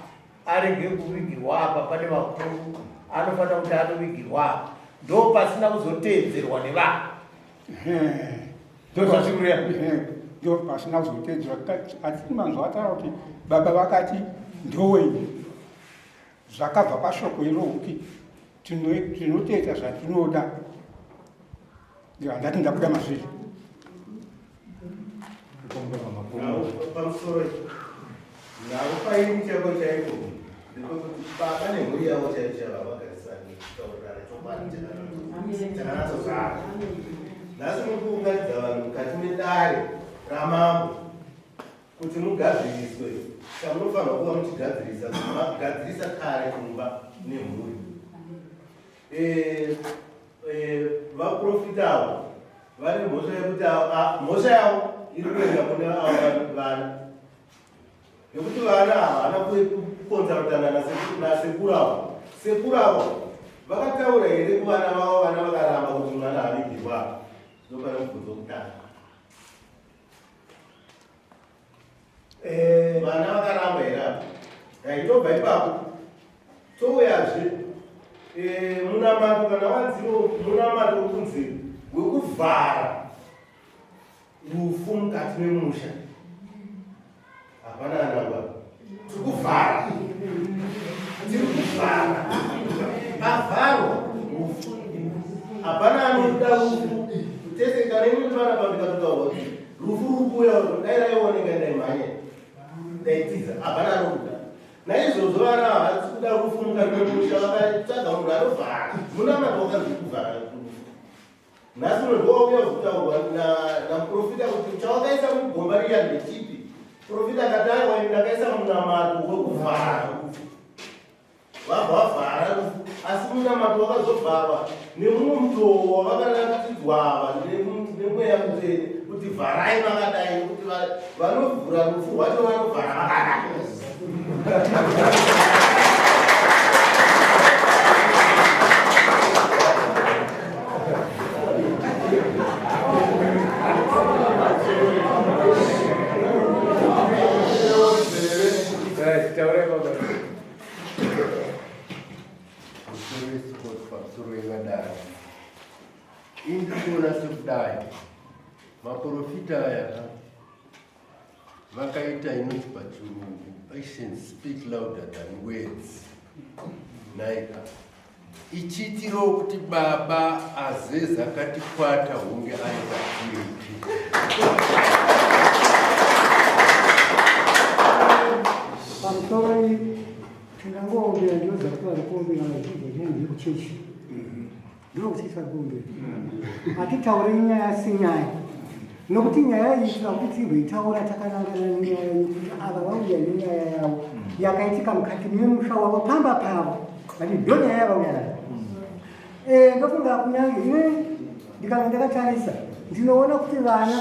arege kuvigirwa apa pane vakuru anofanira kuti anovigirwa apa ndo pasina kuzoteedzerwa nevanhu ndozvazvikureva ndo pasina kuzoteedzerwa asi manzwa ataura kuti baba vakati ndowenyu Zvakabva pashoko irokuti tinotoita zvatinoda ndati ndabuda mazviri pamusoro navo paini chako chaiko ndepekuti baba nemhuri yavo chaivo chaivo havagarisani kutaurirana chokwadi chakanatsozvara nhasi muri kuunganidza vanhu mukati medare ramambo Kuti mugadziriswe chamunofanirwa kuva muchigadzirisa magadzirisa kare kumba nemhuri. Eh, eh, vaprofita avo vane mhosva yekuti mhosva yavo iri kuenda kune avo vana nekuti vana havana kukonzarutana nasekuru avo. Sekuru avo vakataura here kuvana vavo vana vakaramba kuti mwana havigirwa ndopane mubvunzo wekutanga. Eh, vana vakaramba here apa ndaitobva ipapo touyazve eh, munamato kana wanziwo munamato wekunzi wekuvhara rufu mukati memusha hapana anangwa tiri kuvhara tiri kuvhara pavharwa rufu hapana anoda rufu tese kana ini ndivana pandikatotaura kuti rufu ruri kuuya dai raioneka ndaimhanya ndaitiza hapana anokuda naizvozvo vana havasi kuda rufu mukati memusha vakatsvaga munhu anovhara munamato wakanzi kuvhara rufu Nhasi uno ndowauya kuzotaurirwa namuprofita kuti chawakaisa mugomba riya ndechipi. Profita akati aiwa ini ndakaisa munamato wekuvhara rufu. Vabva vavhara rufu asi munamato wakazovharwa nemumwe mutoo wavakaratidzwa ava nemweya mutsvene kuti vharai makadai nekuti vanovhura rufu rwacho vanovhara vakadai. Indikuona sekudai maporofita aya Vakaita inonzi pachirungu actions speak louder than words. Naika. Ichiitirawo kuti baba azeza akati kwata hunge aita purity. Pamusoro tingangoongera ndinoziva kuti vari kuombera vazhinji vazhinji kuchechi. Ndinokutyisa kumberi. Hatitaure nyaya senyaya. Nokuti nyaya iyi tinoda kuti timboitaura takanangana nenyaya yekuti ava vauya nenyaya yavo yakaitika mukati memusha wavo pamba pavo. Vati ndo nyaya yavauya nayo. Eh, ndofunga kunyange ini ndikange ndakatarisa ndinoona kuti vana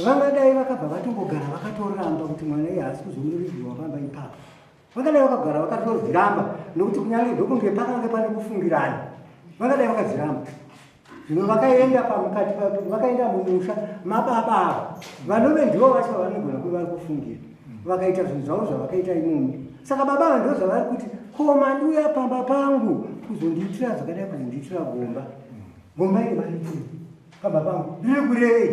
vangadai vakabva vatongogara vakatoramba kuti mwana iye haasi kuzomuridzirwa pamba ipapo. Vangadai vakagara vakatodziramba nokuti kunyange ndokunge pakange pane kufungirana vangadai vakadziramba. Zvino vakaenda pamukati vakaenda mumusha mababa ava vanove ndivo vacho vavanogona kuve vari kufungira vakaita zvinhu zvavo zvavakaita imomo. Saka baba ava ndo zvavari kuti ko mandiuya pamba pangu kuzondiitira zvakadai kuzondiitira gomba gomba iri maritii pamba pangu riri kurevei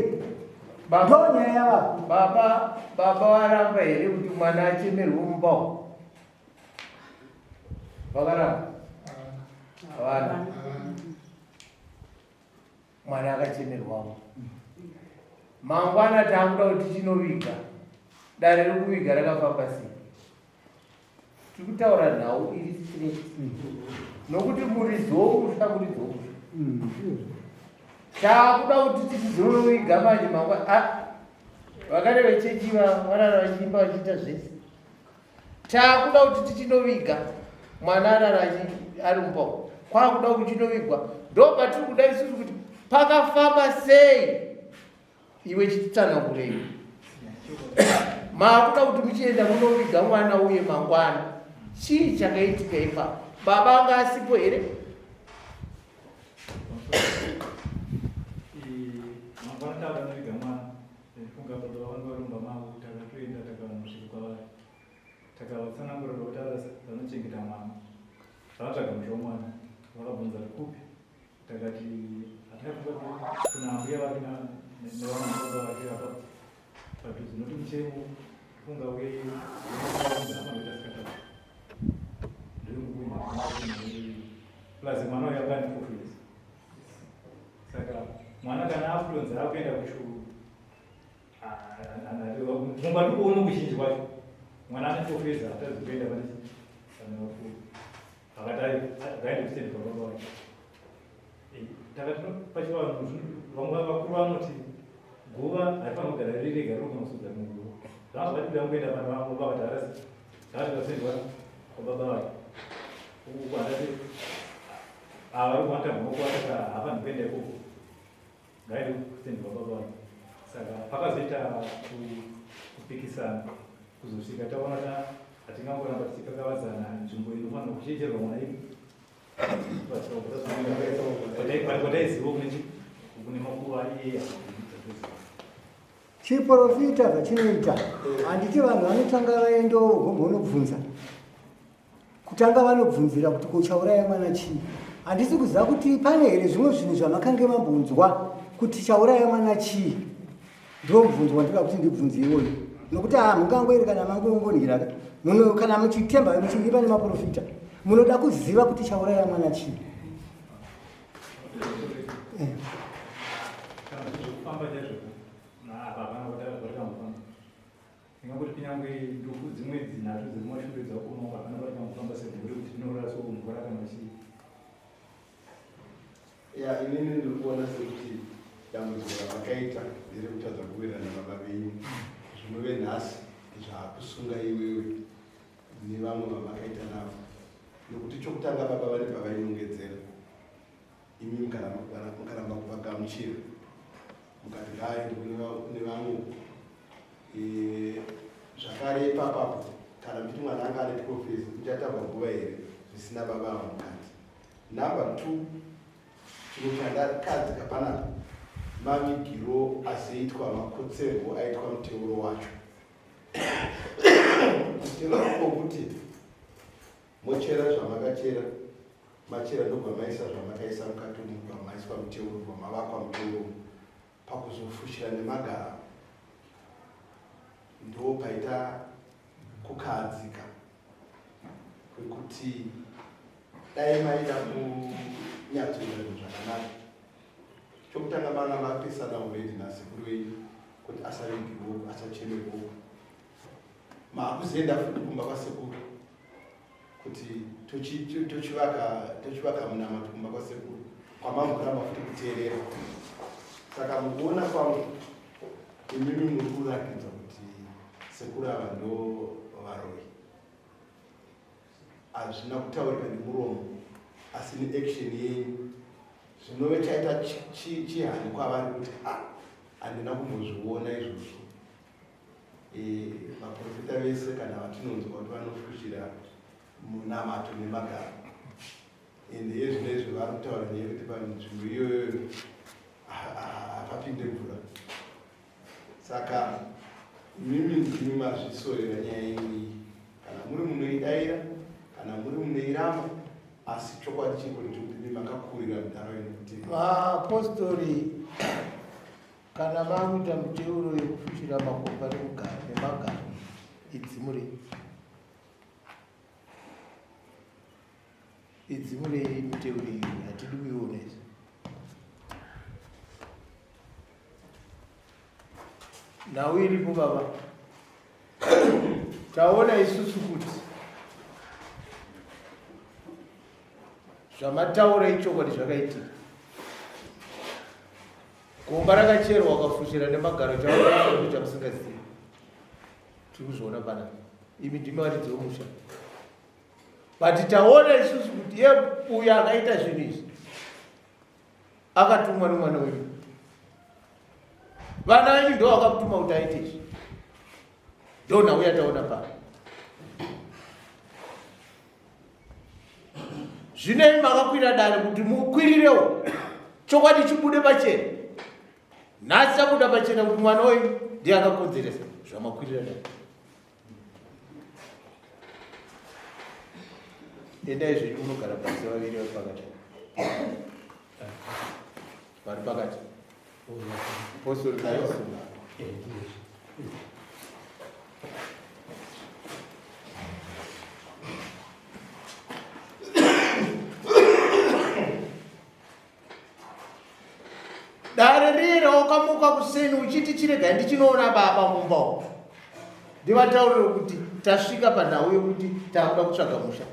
ndonyaya yava baba baba varamba here kuti mwana achemerwe mumba umu vakaramba havana mwana akachemerwamo mangwana taakuda kuti chinoviga dare rekuviga rakafamba sei tiri kutaura nhau iri straight nokuti muridzi womusha muridzi womusha taakuda kuti tichizonoviga manje mangwa ah, vakare vechechi varara vachiimba vachiita zvese taakuda kuti tichinoviga mwana arara ari mumba kwakuda kuchinovigwa ndo patiri kuda isusu kuti pakafamba sei Iwe chititsanangurei. Maakuda kuti muchienda munoviga mwana uye mangwana. Chii chakaitika ipapo? Baba anga asipo here? Nevamwe baba vake apa padhuze nokuti muchemo funga weaanoita plus mwana uyo anga ane 12 years saka mwana kana akutonzi akuenda kuchikoro mumba ndikuona kuzhinji kwacho mwana ane 12 years hatadzi kuenda pane pane vakuru akati ngaende kustendi kwababa wake. Takati pachivanhu vamwe vakuru vanoti guva harifanira kugara riri rega rinogona kusudza rimwe guva. Zvanga zvakati kuda kungoenda pane vamwe vakati harasi zvakati zvasendwa kwababa vake. Uku handati ava vari kuwanda maoko saka haafaniri kuenda ikoko. Ngaende kusendwa kwababa vake. Saka pakazoita kupikisana kuzosvika taona ta hatingangoramba tichikakavadzana nzvimbo inofanira kuchecherwa mwana ipi Chiporofita zvachinoita handiti vanhu vanotanga vaenda vombonobvunza kutanga vanobvunzira kuti ko chauraya mwana chii handisi kuziva kuti pane here zvimwe zvinhu zvamakange mambonzwa kuti chauraya mwana chii ndiwo mubvunzo wandinoda kuti ndibvunze iwoyo nokuti hamungangoeri kana mangongonhira muno kana muchitemba muchivimba nemaprofita munoda kuziva kuti chauraya mwana chii. Ndingangoti kunyange ndufu dzimwe dzinhatu dziri mumashure dzakuoma hapana patingangofamba semhuri kuti tinorara sokumvura kana chii. Ya, inini ndiri kuona sekuti dambudziko ravakaita nderekutadza kuwirirana nababa venyu zvinove nhasi zvaakusunga iwewe nevamwe vamakaita navo nokuti chokutanga baba vane pavainongedzera imi mukaramba kuvagamuchira mukati ngaaende kune vamwe e, zvakare ipapapo kana muchiti mwana anga ane 12 years muchatamba guva here zvisina baba ava mukati number two chinhu chandakadzika panapa mavigiro azoitwa makotserwo aitwa muteuro wacho muteuro wokuti Mochera zvamakachera, machera ndobva maisa zvamakaisa mukati umu, kubva maiswa muteuro, kubva mavakwa muteuro umu. Pakuzofushira nemagara ndo paita kukahadzika kwekuti dai maida kunyatsoita zvinhu zvakanaka. Chokutanga manga mapesana already nasekuru venyu kuti asavigirwo asachemerwo Maakuzoenda futi kumba kwasekuru kuti tochivaka tochivaka munamato kumba kwasekuru kwamamboramba futi kuteerera. Saka mukuona kwangu imimi muri kurakidza kuti sekuru ava ndo varoyi. Hazvina kutaurika nemuromo asi neaction yenyu zvinove chaita chihani kwavari kuti ah handina kumbozviona izvozvo. Eh, vaprofita vese kana vatinonzwa kuti vanofushira munamato nemagaro ende yezvino izvo vari kutaura nyaya yekuti panzvimbo iyoyo hapapinde mvura saka mimi ndimi mazvisorera nyaya yenyu iyi kana muri munoidaira kana muri munoiramba asi chokwadi chiripo ndechekuti mimi makakurira mudhara wenyu kuti vapostori Kana makuita miteuro yekufushira makomba nemagaro idzimurei idzimurei miteuro iyi hatidi kuiona izvi nhau iripo baba taona isusu kuti zvamataura ichokwadi zvakaitika Gomba rakacherwa ukafushira nemagaro chakuita chamusingazivi. Tiri kuzviona panapa. Imi ndimi varidzi vomusha. But taona isusu kuti ye uyo akaita zvinhu izvi akatumwa nemwana wenyu. Vana venyu ndo vakakutuma kuti aite izvi. Ndo nhau yataona pano. Zvino imi makakwira dare kuti mukwirirewo chokwadi chibude pachena. Nhasi chabuda pachena kuti mwana wenyu ndiye akakonzeresa zvamakwirira dare. Endai zvenyu munogara pasi vaviri vari pakati. Vari pakati. Postori kayo. Dare riye rawakamuka kuseni uchiti chirega ndichinoona baba mumba umu ndivataurire kuti tasvika panhau yekuti takuda kutsvaga musha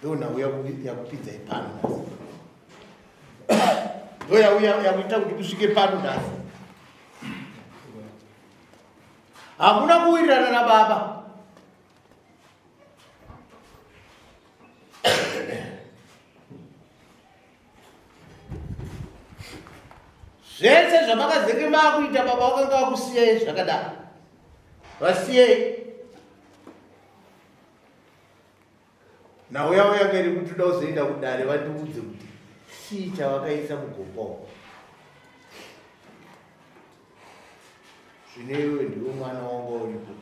ndo nhau yakupinzai pano nhasi ndo yakuita kuti kusvike pano nhasi hamuna kuwirirana nababa zvese zvamakazenge maakuita baba wakanga vakusiyai zvakadaro vasiyei nhau yavo yanga iri kuti toda kuzoenda kudare vandiudze kuti chii chavakaisa mugomba umu zvino iwewe ndiwe mwana wanga uripo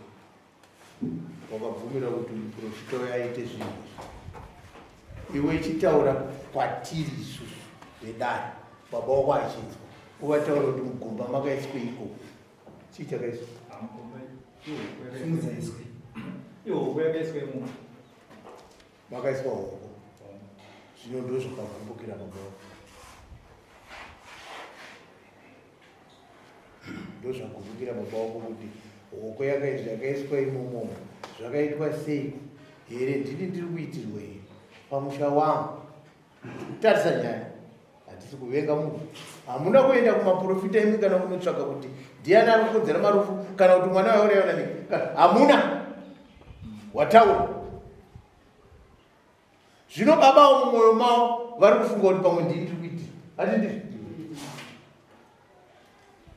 wakabvumira kuti muprofita uyo aite zvinhu izvi iwe ichitaura kwatiri isusu vedare baba wako achinzwa uvataura kuti mugomba makaiswa iko chii chakaiswa makaiswa hoko zvino ndozvakagumbukira baba wako Ndozvagumbukira baba wako kuti hoko yakaizvi yakaiswa imomo zvakaitwa sei here ndini ndiri kuitirwa here pamusha wangu tarisa nyaya hatisi kuvenga munhu hamuna kuenda kumaprofita imi kana kunotsvaga kuti ndiani ari kukonzera marufu kana kuti mwana wauraiwa nani hamuna wataura Zvino baba avo mumwoyo mavo vari kufunga kuti pamwe ndini ndiri kuitira. Hati ndizvo?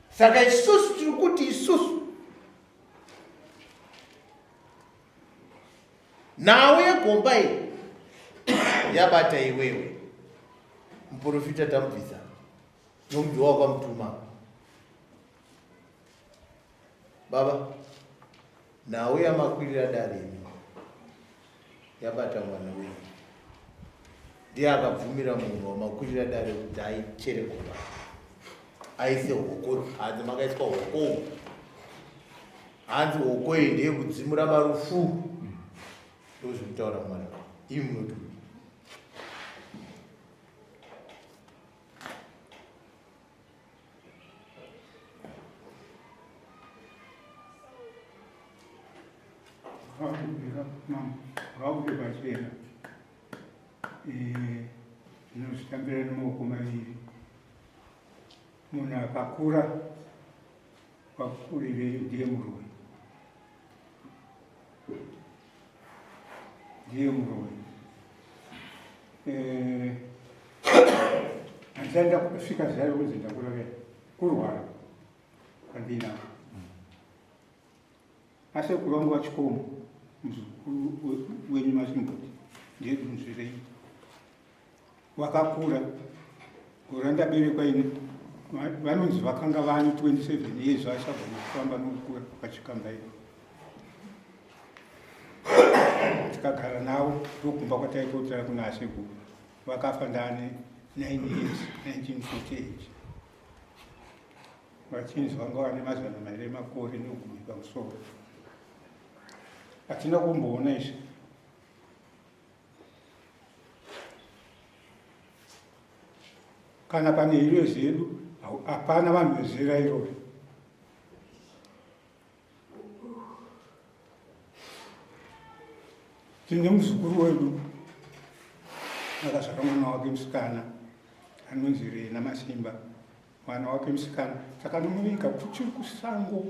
Saka isusu tiri kuti isusu nhau yegomba iyi yabata iwewe muprofita tamubvisa nokuti wakamutuma Baba, nhau yamakwirira dare imi yabata mwana wenyu. Ndiye akabvumira munhu wamakwirira dare kuti aichere gomba. Aise hoko, hanzi makaiswa hoko. Hanzi hoko iyi ndeyekudzimura marufu. Ndozvikutaura mwana. Imi munoti Vakude pachena zvinozvitambira nemaoko maviri. Munhu akakura wakurirei ndiye muroyi, ndiye muroyi. Eh, handisati ndasvika zera rekunzi ndakura ke kurwara kwandinako asi sekuru vangu vachikomo muzukuru wenyu masimboti ndiye dunzvirei wakakura gore randaberekwa ini vanonzi vakanga vane 27 years vachagona kufamba nokukura vachikambaira tikagara navo ndokumba kwataitotera kuna asekuru vakafa ndane 9 years 1948 vachinzi vanga vane mazana mairi emakore negumi pamusoro hatina kumboona izvi kana pane iro zedu hapana vanhu vezera irori Tine muzukuru wedu akazvara mwana wake musikana anonzi Rena Masimba. Mwana wake musikana takanomuviga kuchiri kusango,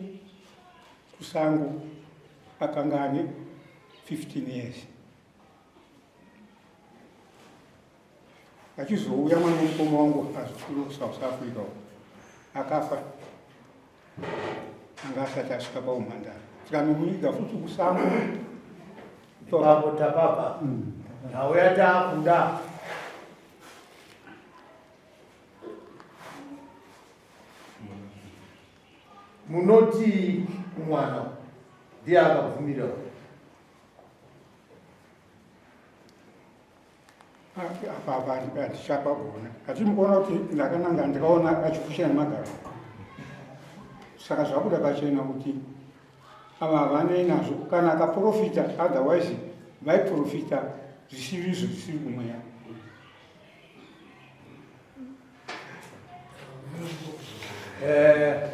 kusango akanga ane 15 years. Achizouya mwana wemukoma wangu azukuru kuSouth Africa akafa anga asati asvika paumhandara tikanomuiga futi kusango ipapo tapapa nhau yataakuda munoti mwana ndiye akabvumira ah, apa apa handichapagona. Hatimukuona kuti ndakananga ndikaona achifushira nemagaro. Saka zvabuda pachena kuti ava havanei nazvo kana akaprofita otherwise vaiprofita zvisiri izvo zvisiri kumweya. Eh,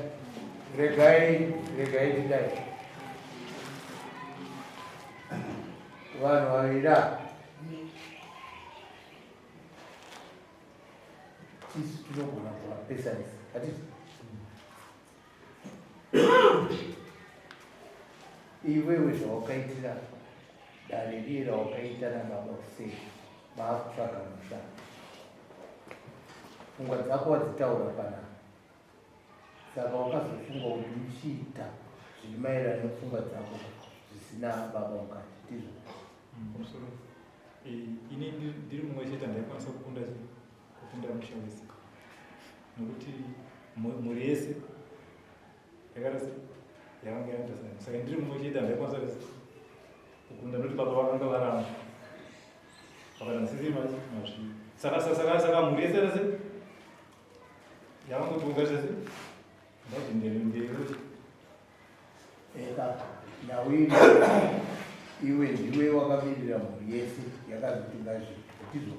regai regai tidai vanhu vaviri ava tisu tinogona kuvapesanisa hatiti iwewe zvawakaitira dare riye rawakaita nababa kusei maakutsvaga musha pfungwa dzako wadzitaura panapa saka wakazofunga kuti uchiita zviri maererano nepfungwa dzako zvisina baba mukati ndizvo Pamusoro. Ini ndiri mumwe chete andaikwanisa kukunda kukunda musha wese nokuti mhuri yese yakarasi yakanga yandasaa saka ndiri mumwe chete andaikwanisa kukunda nokuti baba vakanga varamba vakati handisisi mazvi saka saka saka mhuri yese rese yavangotonga zvese ndati ndere ndere Eka nhau iri iwe ndiwe wakamirira mhuri yese yakazoti ngazvi ndizvo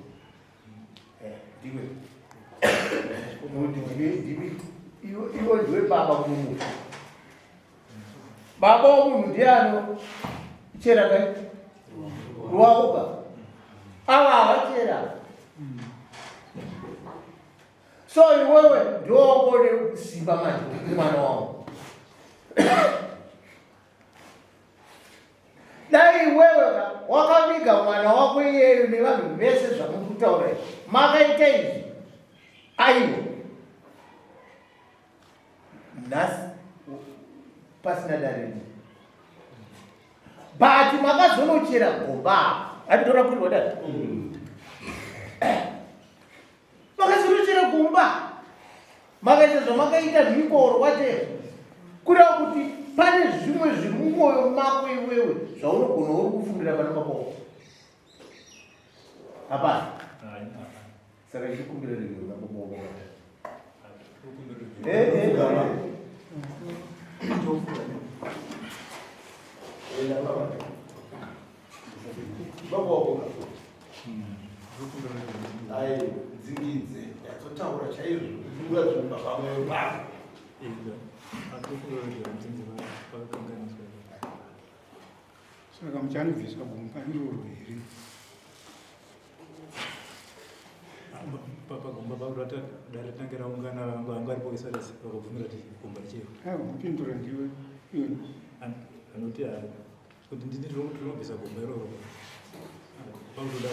eh, ndiwe nokuti ndiwe ndiwe iwe ndiwe baba kumunhu baba womunhu ndiye anochera kai ruwako ka ava havachera so iwewe ndowangone simba manje mwana wangu dai iwewe ka wakaviga mwana wako iyeyo nevanhu vese zvamuri kutaura izvi makaita izvi aiwa nhasi pasina dare rino but makazonochera gomba atora kurirwa dare makazonochera gomba makaita zvamakaita mhiko or whatever kureva kuti pane zvimwe zviri mumwoyo mako iwewe zvaunogona uri kufungira pana baba wako hapana saka chikumbira regero na baba wako eh, eh, eh. Baba wako Ai, dzingidze, nyatsotaura chaizvo, kufunga zvinhu pamwoyo pako. Saka muchanobviswa gomba iroro here? Pagomba pakurata dare rinenge raungana vanga varipo vese vakabvumira kuti gomba richeyo. Aiwa, mupindura ndiwe. Anoti kuti ndini tinobvisa gomba iroro pakutoda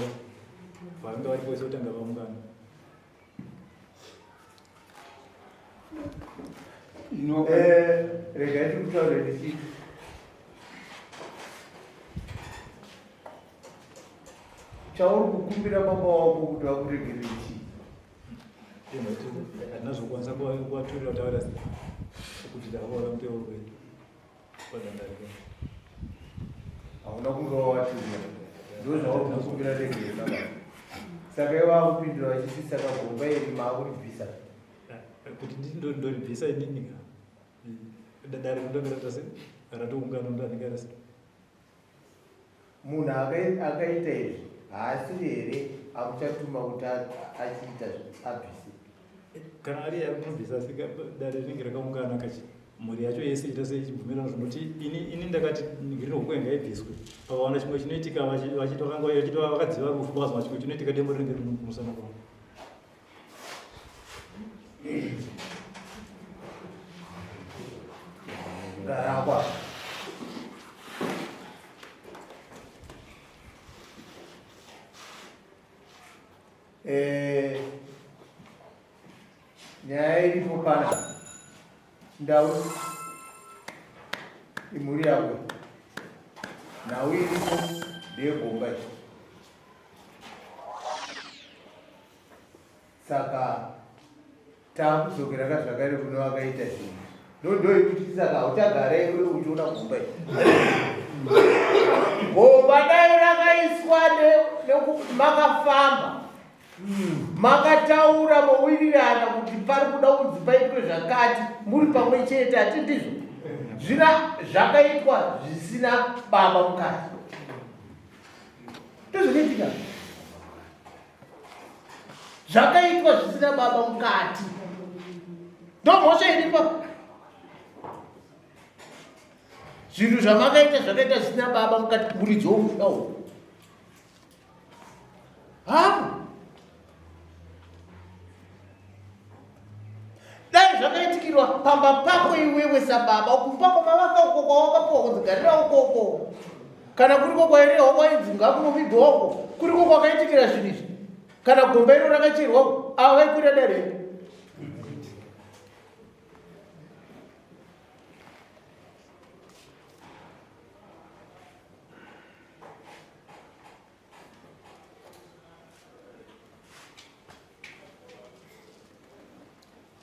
vanga varipo vese kutanga vaungana eh, regai tikutaure ndichiti chauri kukumbira baba wako kuti vakuregerere chii hatina zvokwanisa kuvaturira kuti avarasi kuti takaora muteuro wedu Hauna kunge wawatumira. Ndozvauri kukumbira regero baba. Saka iwe wakupindura vachiti saka gomba iri maakuribvisa. Kuti ndoribvisa inini ka. Dare rindonge ratase ratoungana ndanenge rasi. Munhu akaita izvi haasiri here akuchatuma kuti achiita abvise? Kana ari ari kunobvisa asi dare rinenge rakaungana kachi mhuri yacho yese ita seichibvumirana zvinoti ini ini ndakati ngirino ngaibviswe pakawana chimwe chinoitika vachiti vakanga vachiti vakadziva rufu pakazona chimwe chinoitika demo rinenge riri kumusana kwavo. Garagwa. Eh, nyaya iripo pana ndau imhuri yako nhau iripo ndeyegomba iyi Saka takudzokera ka zvakare kune vakaita zvinhu ndondoikuti saka hauchagara iwe uchiona gomba iri gomba dai rakaiswa makafamba. Makataura mowirirana kuti pari kuda kunzi paitwe zvakati muri pamwe chete, hati ndizvo? Zvina zvakaitwa zvisina baba mukati. Ndozvakaitika. Zvakaitwa zvisina baba mukati. Ndomhosva iripo. Zvinhu zvamakaita zvakaita zvisina baba mukati muridzi womusha uyu. Hapo. Dai zvakaitikirwa pamba pako iwewe sababa kumba kwamavaka uko kwawakapuwa kunzi garira ukoko. Kana kuriko kwairehwa kwainzi ngakunovigwa uko kuriko kwakaitikira zvinhu izvi. Kana gomba iro rakacherwa uko ava vaikwira dare.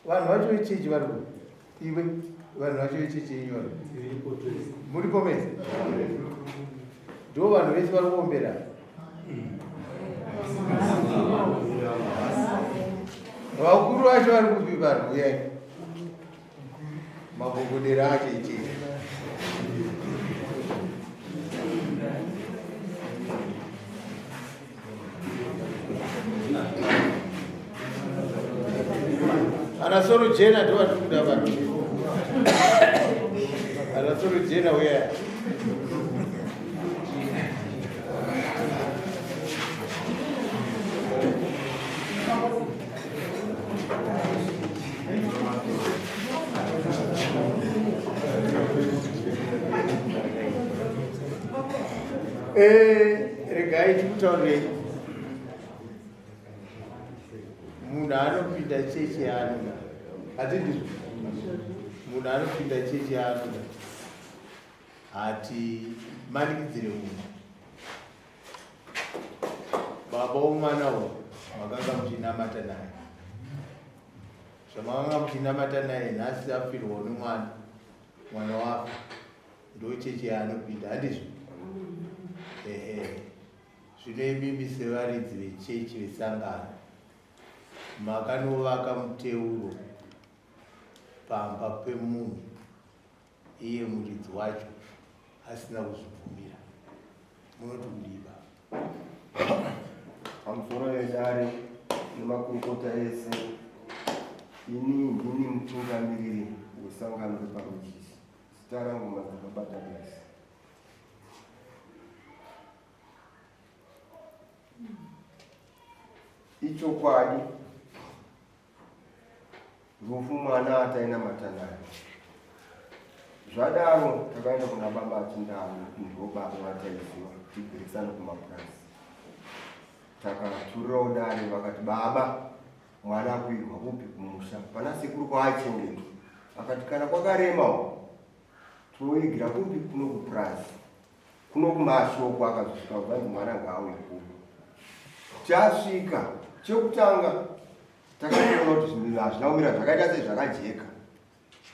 Vanhu vacho vechechi vari iwe, vanhu vacho vechechi yenyu vari muripo mese, ndo vanhu vese vari kuombera. Vakuru vacho vari kupi? Vanhu uyai, magogodera acho echechi. Ana soro jena ndo vatiri kuda vanhu. Ana soro jena uya. Eh, regai tikutaurei munhu anopinda chechi yaanoda hatindizvo munhu anopinda chechi yaanoda hatimanikidzire munhu Baba womwana uyu makanga muchinamata naye, zvamakanga muchinamata naye nhasi afirwa nemwana, mwana wafa, ndochechi yaanopinda, handizvo? Ehe. Zvino imimi sevaridzi vechechi vesangano makanovaka muteuro pamba pemunhu iye muridzi wacho asina kuzvibvumira munoti kudii baba? Pamusoro vedare nemakurukota ese, ini ndini mutungamiriri wesangano repaRojisi, zita rangu Madzibaba Douglas. Ichokwadi Rufu mwana atainamata naye. Zvadaro takaenda kuna baba Achindau nekuti ndivo baba vataiziva tigarisana kumapurazi. Takaturirawo dare vakati baba mwana akuirwa kupi kumusha pana sekuru kwaachengetwa. Akati kana kwakaremawo tinoigira kupi kuno kupurazi. Kuno kumashoko akazosvika kuvanzi mwana ngaauye kuno. Chasvika chekutanga Takatoona kuti zvinhu hazvina kumira zvakaita sezvakajeka.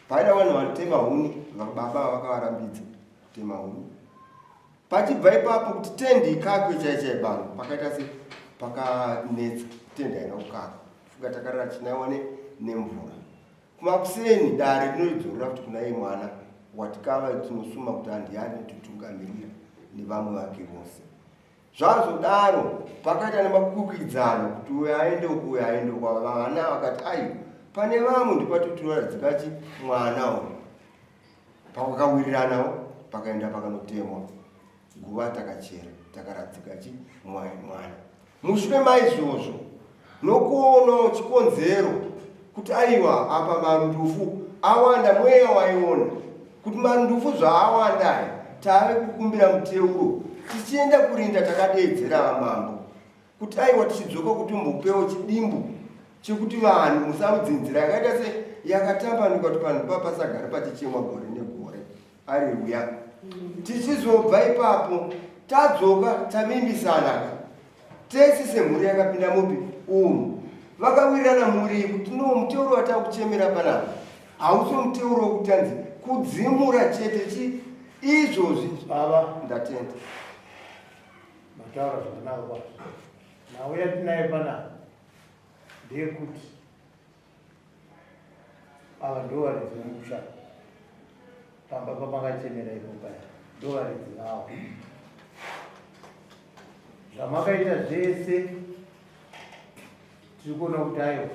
Paida vanhu vanotema huni, baba vakavarambidza kutema huni. Pachibva ipapo kuti tendi ikakwe chai chai pano pakaita se pakanetsa tendi haina kukakwa. Fuka takarara chinaiwa nemvura. Kumakuseni dare rinoridzorera kuti kuna iye mwana watikava tinosuma kuti handiye anotitungamirira nevamwe vake vose. Zvazodaro pakaita nemakwikwidzano kuti uyo aende uku uyo aende uku vana vakati aiwa pane vamwe ndipatotiradzikachi mwana uyu pakakawiriranawo pakaenda pakanotemwa guva takachera takaradzika chi mwana mushure maizvozvo nokuonawo chikonzero kuti aiwa apa mandufu awanda mweya waiona kuti mandufu zvaawanda aya tave kukumbira muteuro tichienda kurinda takadeedzera vamambo kuti aiwa tichidzoka kuti mbopewo chidimbu chekuti vanhu musarudze nzira yakaita se yakatambanuka kuti panhu pa pasagare pachichemwa gore negore areruya tichizobva ipapo tadzoka tavimbisana tese semhuri yakapinda mupi umu vakawirirana mhuri iyi kuti no muteuro watakuchemera panapa hausi muteuro wekuti anzi kudzimura chete chi izvozvi baba ndatenda mataura zvakanaka kwazvo nhau yatinayo panapa. Ndeyekuti ava ndo varidzi vemusha pamba pamakachemera ipo paya ndo varidzi vawo. Zvamakaita zvese tiri kuona kuti aiwa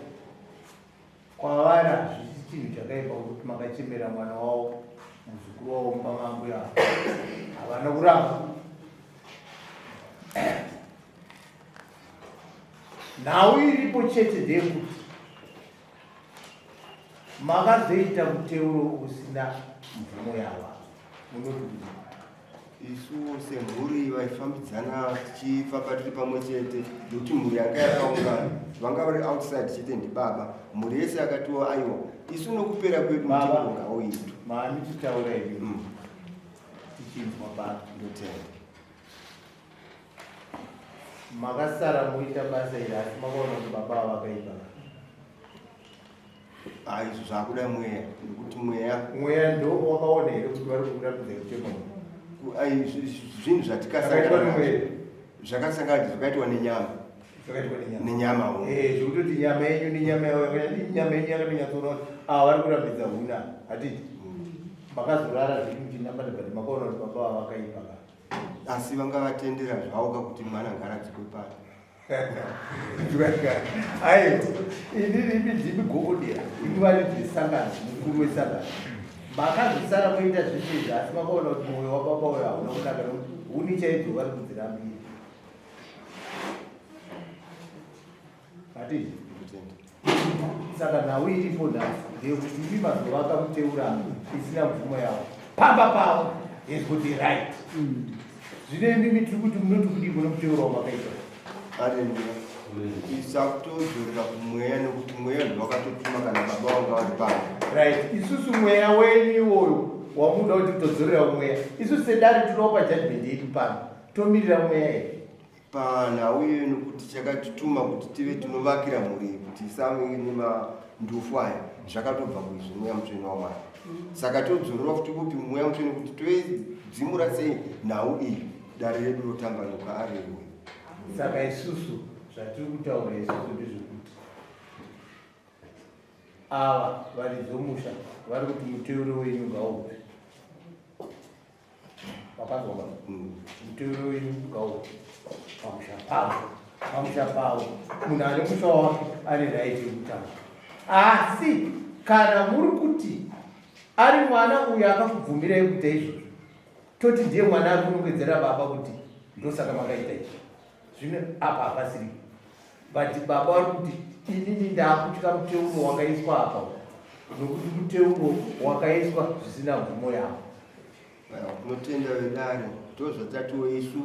kwavari hazvisi chinhu chakaipa kuti makachemera mwana wavo muzukuru wavo mumba mambuya havana kuramba. Nhau iripo chete ndeyekuti makazoita muteuro usina mvumo yava munoti kudii? Isu semhuri vaifambidzana tichifamba tiri pamwe chete nekuti mhuri yanga yakaungana vanga vari outside chete ndibaba mhuri yese yakatiwo aiwa isu nokupera kwedu Baba. muteuro ngauitwe Mami titaura imi tichinzwa pano. Ndotenda. Makasara moita basa iri asi makaona kuti baba ava vakaipa. Ah, izvo zvakuda mweya nekuti mweya Mweya ndo wakaona here kuti vari kuratidza kutema? Ai, zvinhu Zvakaitwa zvatikasangana nemweya. zvakasangana zvakaitwa nenyama. Zvakaitwa nenyama. Nenyama wo. Eh, zvekutoti nyama yenyu nenyama yavo nyama yenyu yakatonyatsoona kuti ava vari kurambidza huna hatiti. Makazorara zvenyu muchinamata but makaona kuti baba ava vakaipa ka. Asi vanga vatendera zvavo ka kuti mwana ngaaradzikwe pano. Aiwa, inini imi ndimi gogodera, imi varidzi vesangano, mukuru wesangano. Makazosara moita zvese izvi asi makaona kuti mwoyo wababa uyo hauna kunaka nekuti huni chaidzo vari kudzirambira. Hatiti? Saka nhau iripo nhasi ndeyekuti imi mazovaka muteura isina mvumo yavo pamba pavo has got the right. Zvino imimi tiri kuti munoti kudii kune muteuro wamakaita? Haleluya. Isakutodzorera kumweya nekuti mweya ndowakatotuma kana baba vanga vari pano. Right, isusu mweya wenyu iwoyo wamuda kuti todzorera kumweya. Isusu sedare tinopa judgment yedu pano. Tomirira mweya here? Panhau iyoyo nekuti chakatituma kuti tive tinovakira mhuri iyi kuti isave nemandufu aya zvakatobva kuizvi mweya mutsvene waMwari. Saka todzorera futi kupi mweya mutsvene kuti toidzimura sei nhau iyi dare redu rotambanuka areruwe. Saka isusu zvatiri kutaura isusu ndezvekuti ava varidzi vomusha vari kuti muteuro wenyu ngaubve. Wakanzwa ba? Muteuro wenyu ngaubve pamusha pavo. Pamusha pavo. Munhu ane musha wake ane right yekutaura. Asi kana muri kuti ari mwana uyo akakubvumirai kuita izvozvo, toti ndiye mwana ari kunongedzera baba kuti ndosaka makaita izvi. Zvino apa hapasiri. But baba vari kuti inini ndakutya muteuro wakaiswa apa nokuti muteuro wakaiswa zvisina mvumo yavo. Tinotenda vedare, ndozvatatiwo isu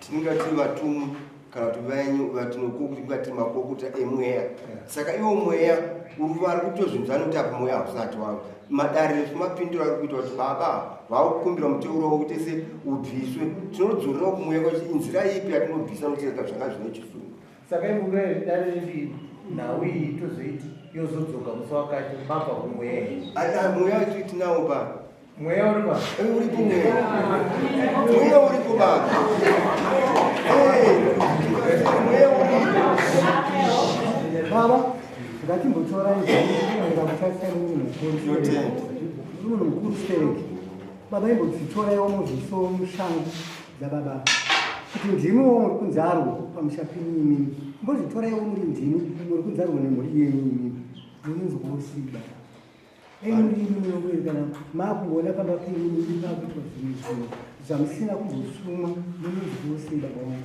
tinenge tiri vatumwi kana kuti venyu vatinokuti tiri makokuta emweya. Saka iwo mweya uri vari kutozvinzwa nekuti apa mweya hausati wangu. Madare esu mapindiro ari kuita kuti baba vakukumbira muteuro wavo kuti se ubviswe. Tinodzorera kumweya kuti inzira ipi yatinobvisa nokuti zvanga zvine chisungo. Saka imburai dare redu nhau iyi tozoiti yozodzoka musi wakati mabva kumweya here? Aya mweya wetu tinawo pano. Mweya uri pa? Uripo mweya. Mweya uripo baba. Mweya uripo. Baba, ngatimbotorai zvaenda kutarisa munhu mukuru. Munhu mukuru stereki. Baba imbodzitoraiwo muzviso mushangu dzababa. Kuti ndimiwo muri kunzarwo pamusha penyu imimi. Mbozvitoraiwo muri ndimi muri kunzarwo nemhuri yenyu imimi. Munonzwawo sei baba? Dai muri imi munongoeri kana makungoona pamba penyu imi pakuitwa zvimwe zvinhu zvamusina kumbosumwa munonzwawo sei baba wangu?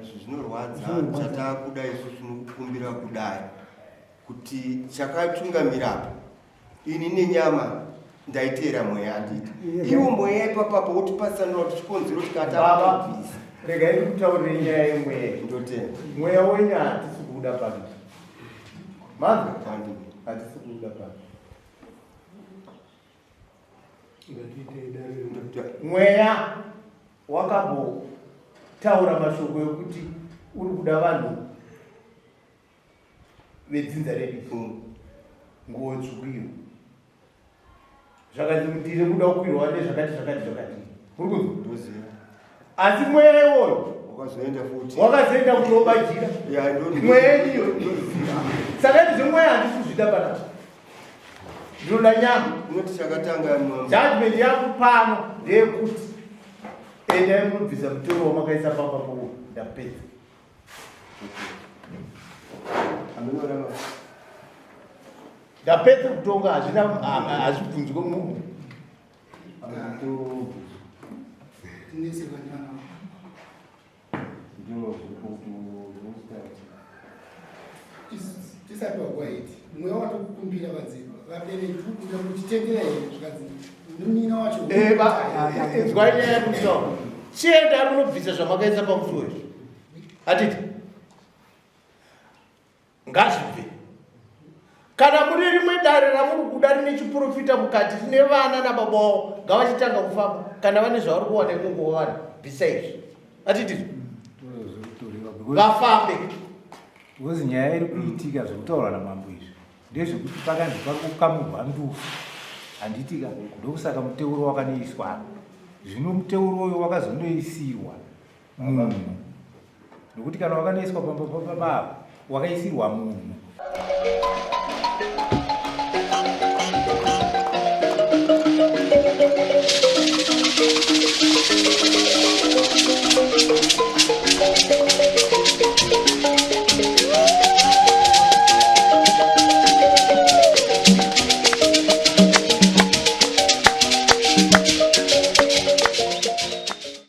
Zvinorwadza chatakuda isusu nokukumbira kudai kuti chakatungamira apa ini nenyama ndaiteera mweya handiti iwo mweya ipapapo wotipatsanura kuti chikonzero chikataaabvisa. Regai ndikutaurire nyaya yemweya. Ndotenda. Mweya wenyu hatisi kuuda pano. Manzwa? Hatisi kuuda pano. Mweya wakambotaura mashoko ekuti uri kuda vanhu vedzinza redu nguo tsvuku iyo zvakanzi mutire kuda kukwirwa nezvakati zvakati zvakati muri kunzwa asi mweya iwoyo wakazoenda futi wakazoenda kunoba jira mweya iyo. Saka ini zvemweya handisi kuzvida panapa. Ndinoda nyama. Unoti chakatanga judgment yangu pano ndeyekuti endai munobvisa mutoro wamakaisa pamba powo ndapedza. Ndapedza kutonga hazvina hazvibvunzwe munhu. Tisapiwa gwahiti mweya watokukumbira vadziva vabereki tikukumbira kuti titendera here zvikanzi munin'ina wacho eh, inzwai nyaya yekutaura chienda munobvisa zvamakaisa pamusuwo izvi hatiti ngazvibve kana mune rimwe dare ramuri kuda rine chiprofita mukati rine vana nababa wavo ngavachitanga kufamba kana vane zvavari kuwana ikoko vana bvisa izvi atiti vafambe because nyaya iri kuitika zvekutaurwa namambo izvi ndezvekuti pakanzi pari kukamurwa ndufu handitika ndokusaka muteuro wakanoiswa zvino muteuro uyo wakazondoisirwa munhu nokuti kana wakanoiswa pamba pababa apa wakaisirwa munhu.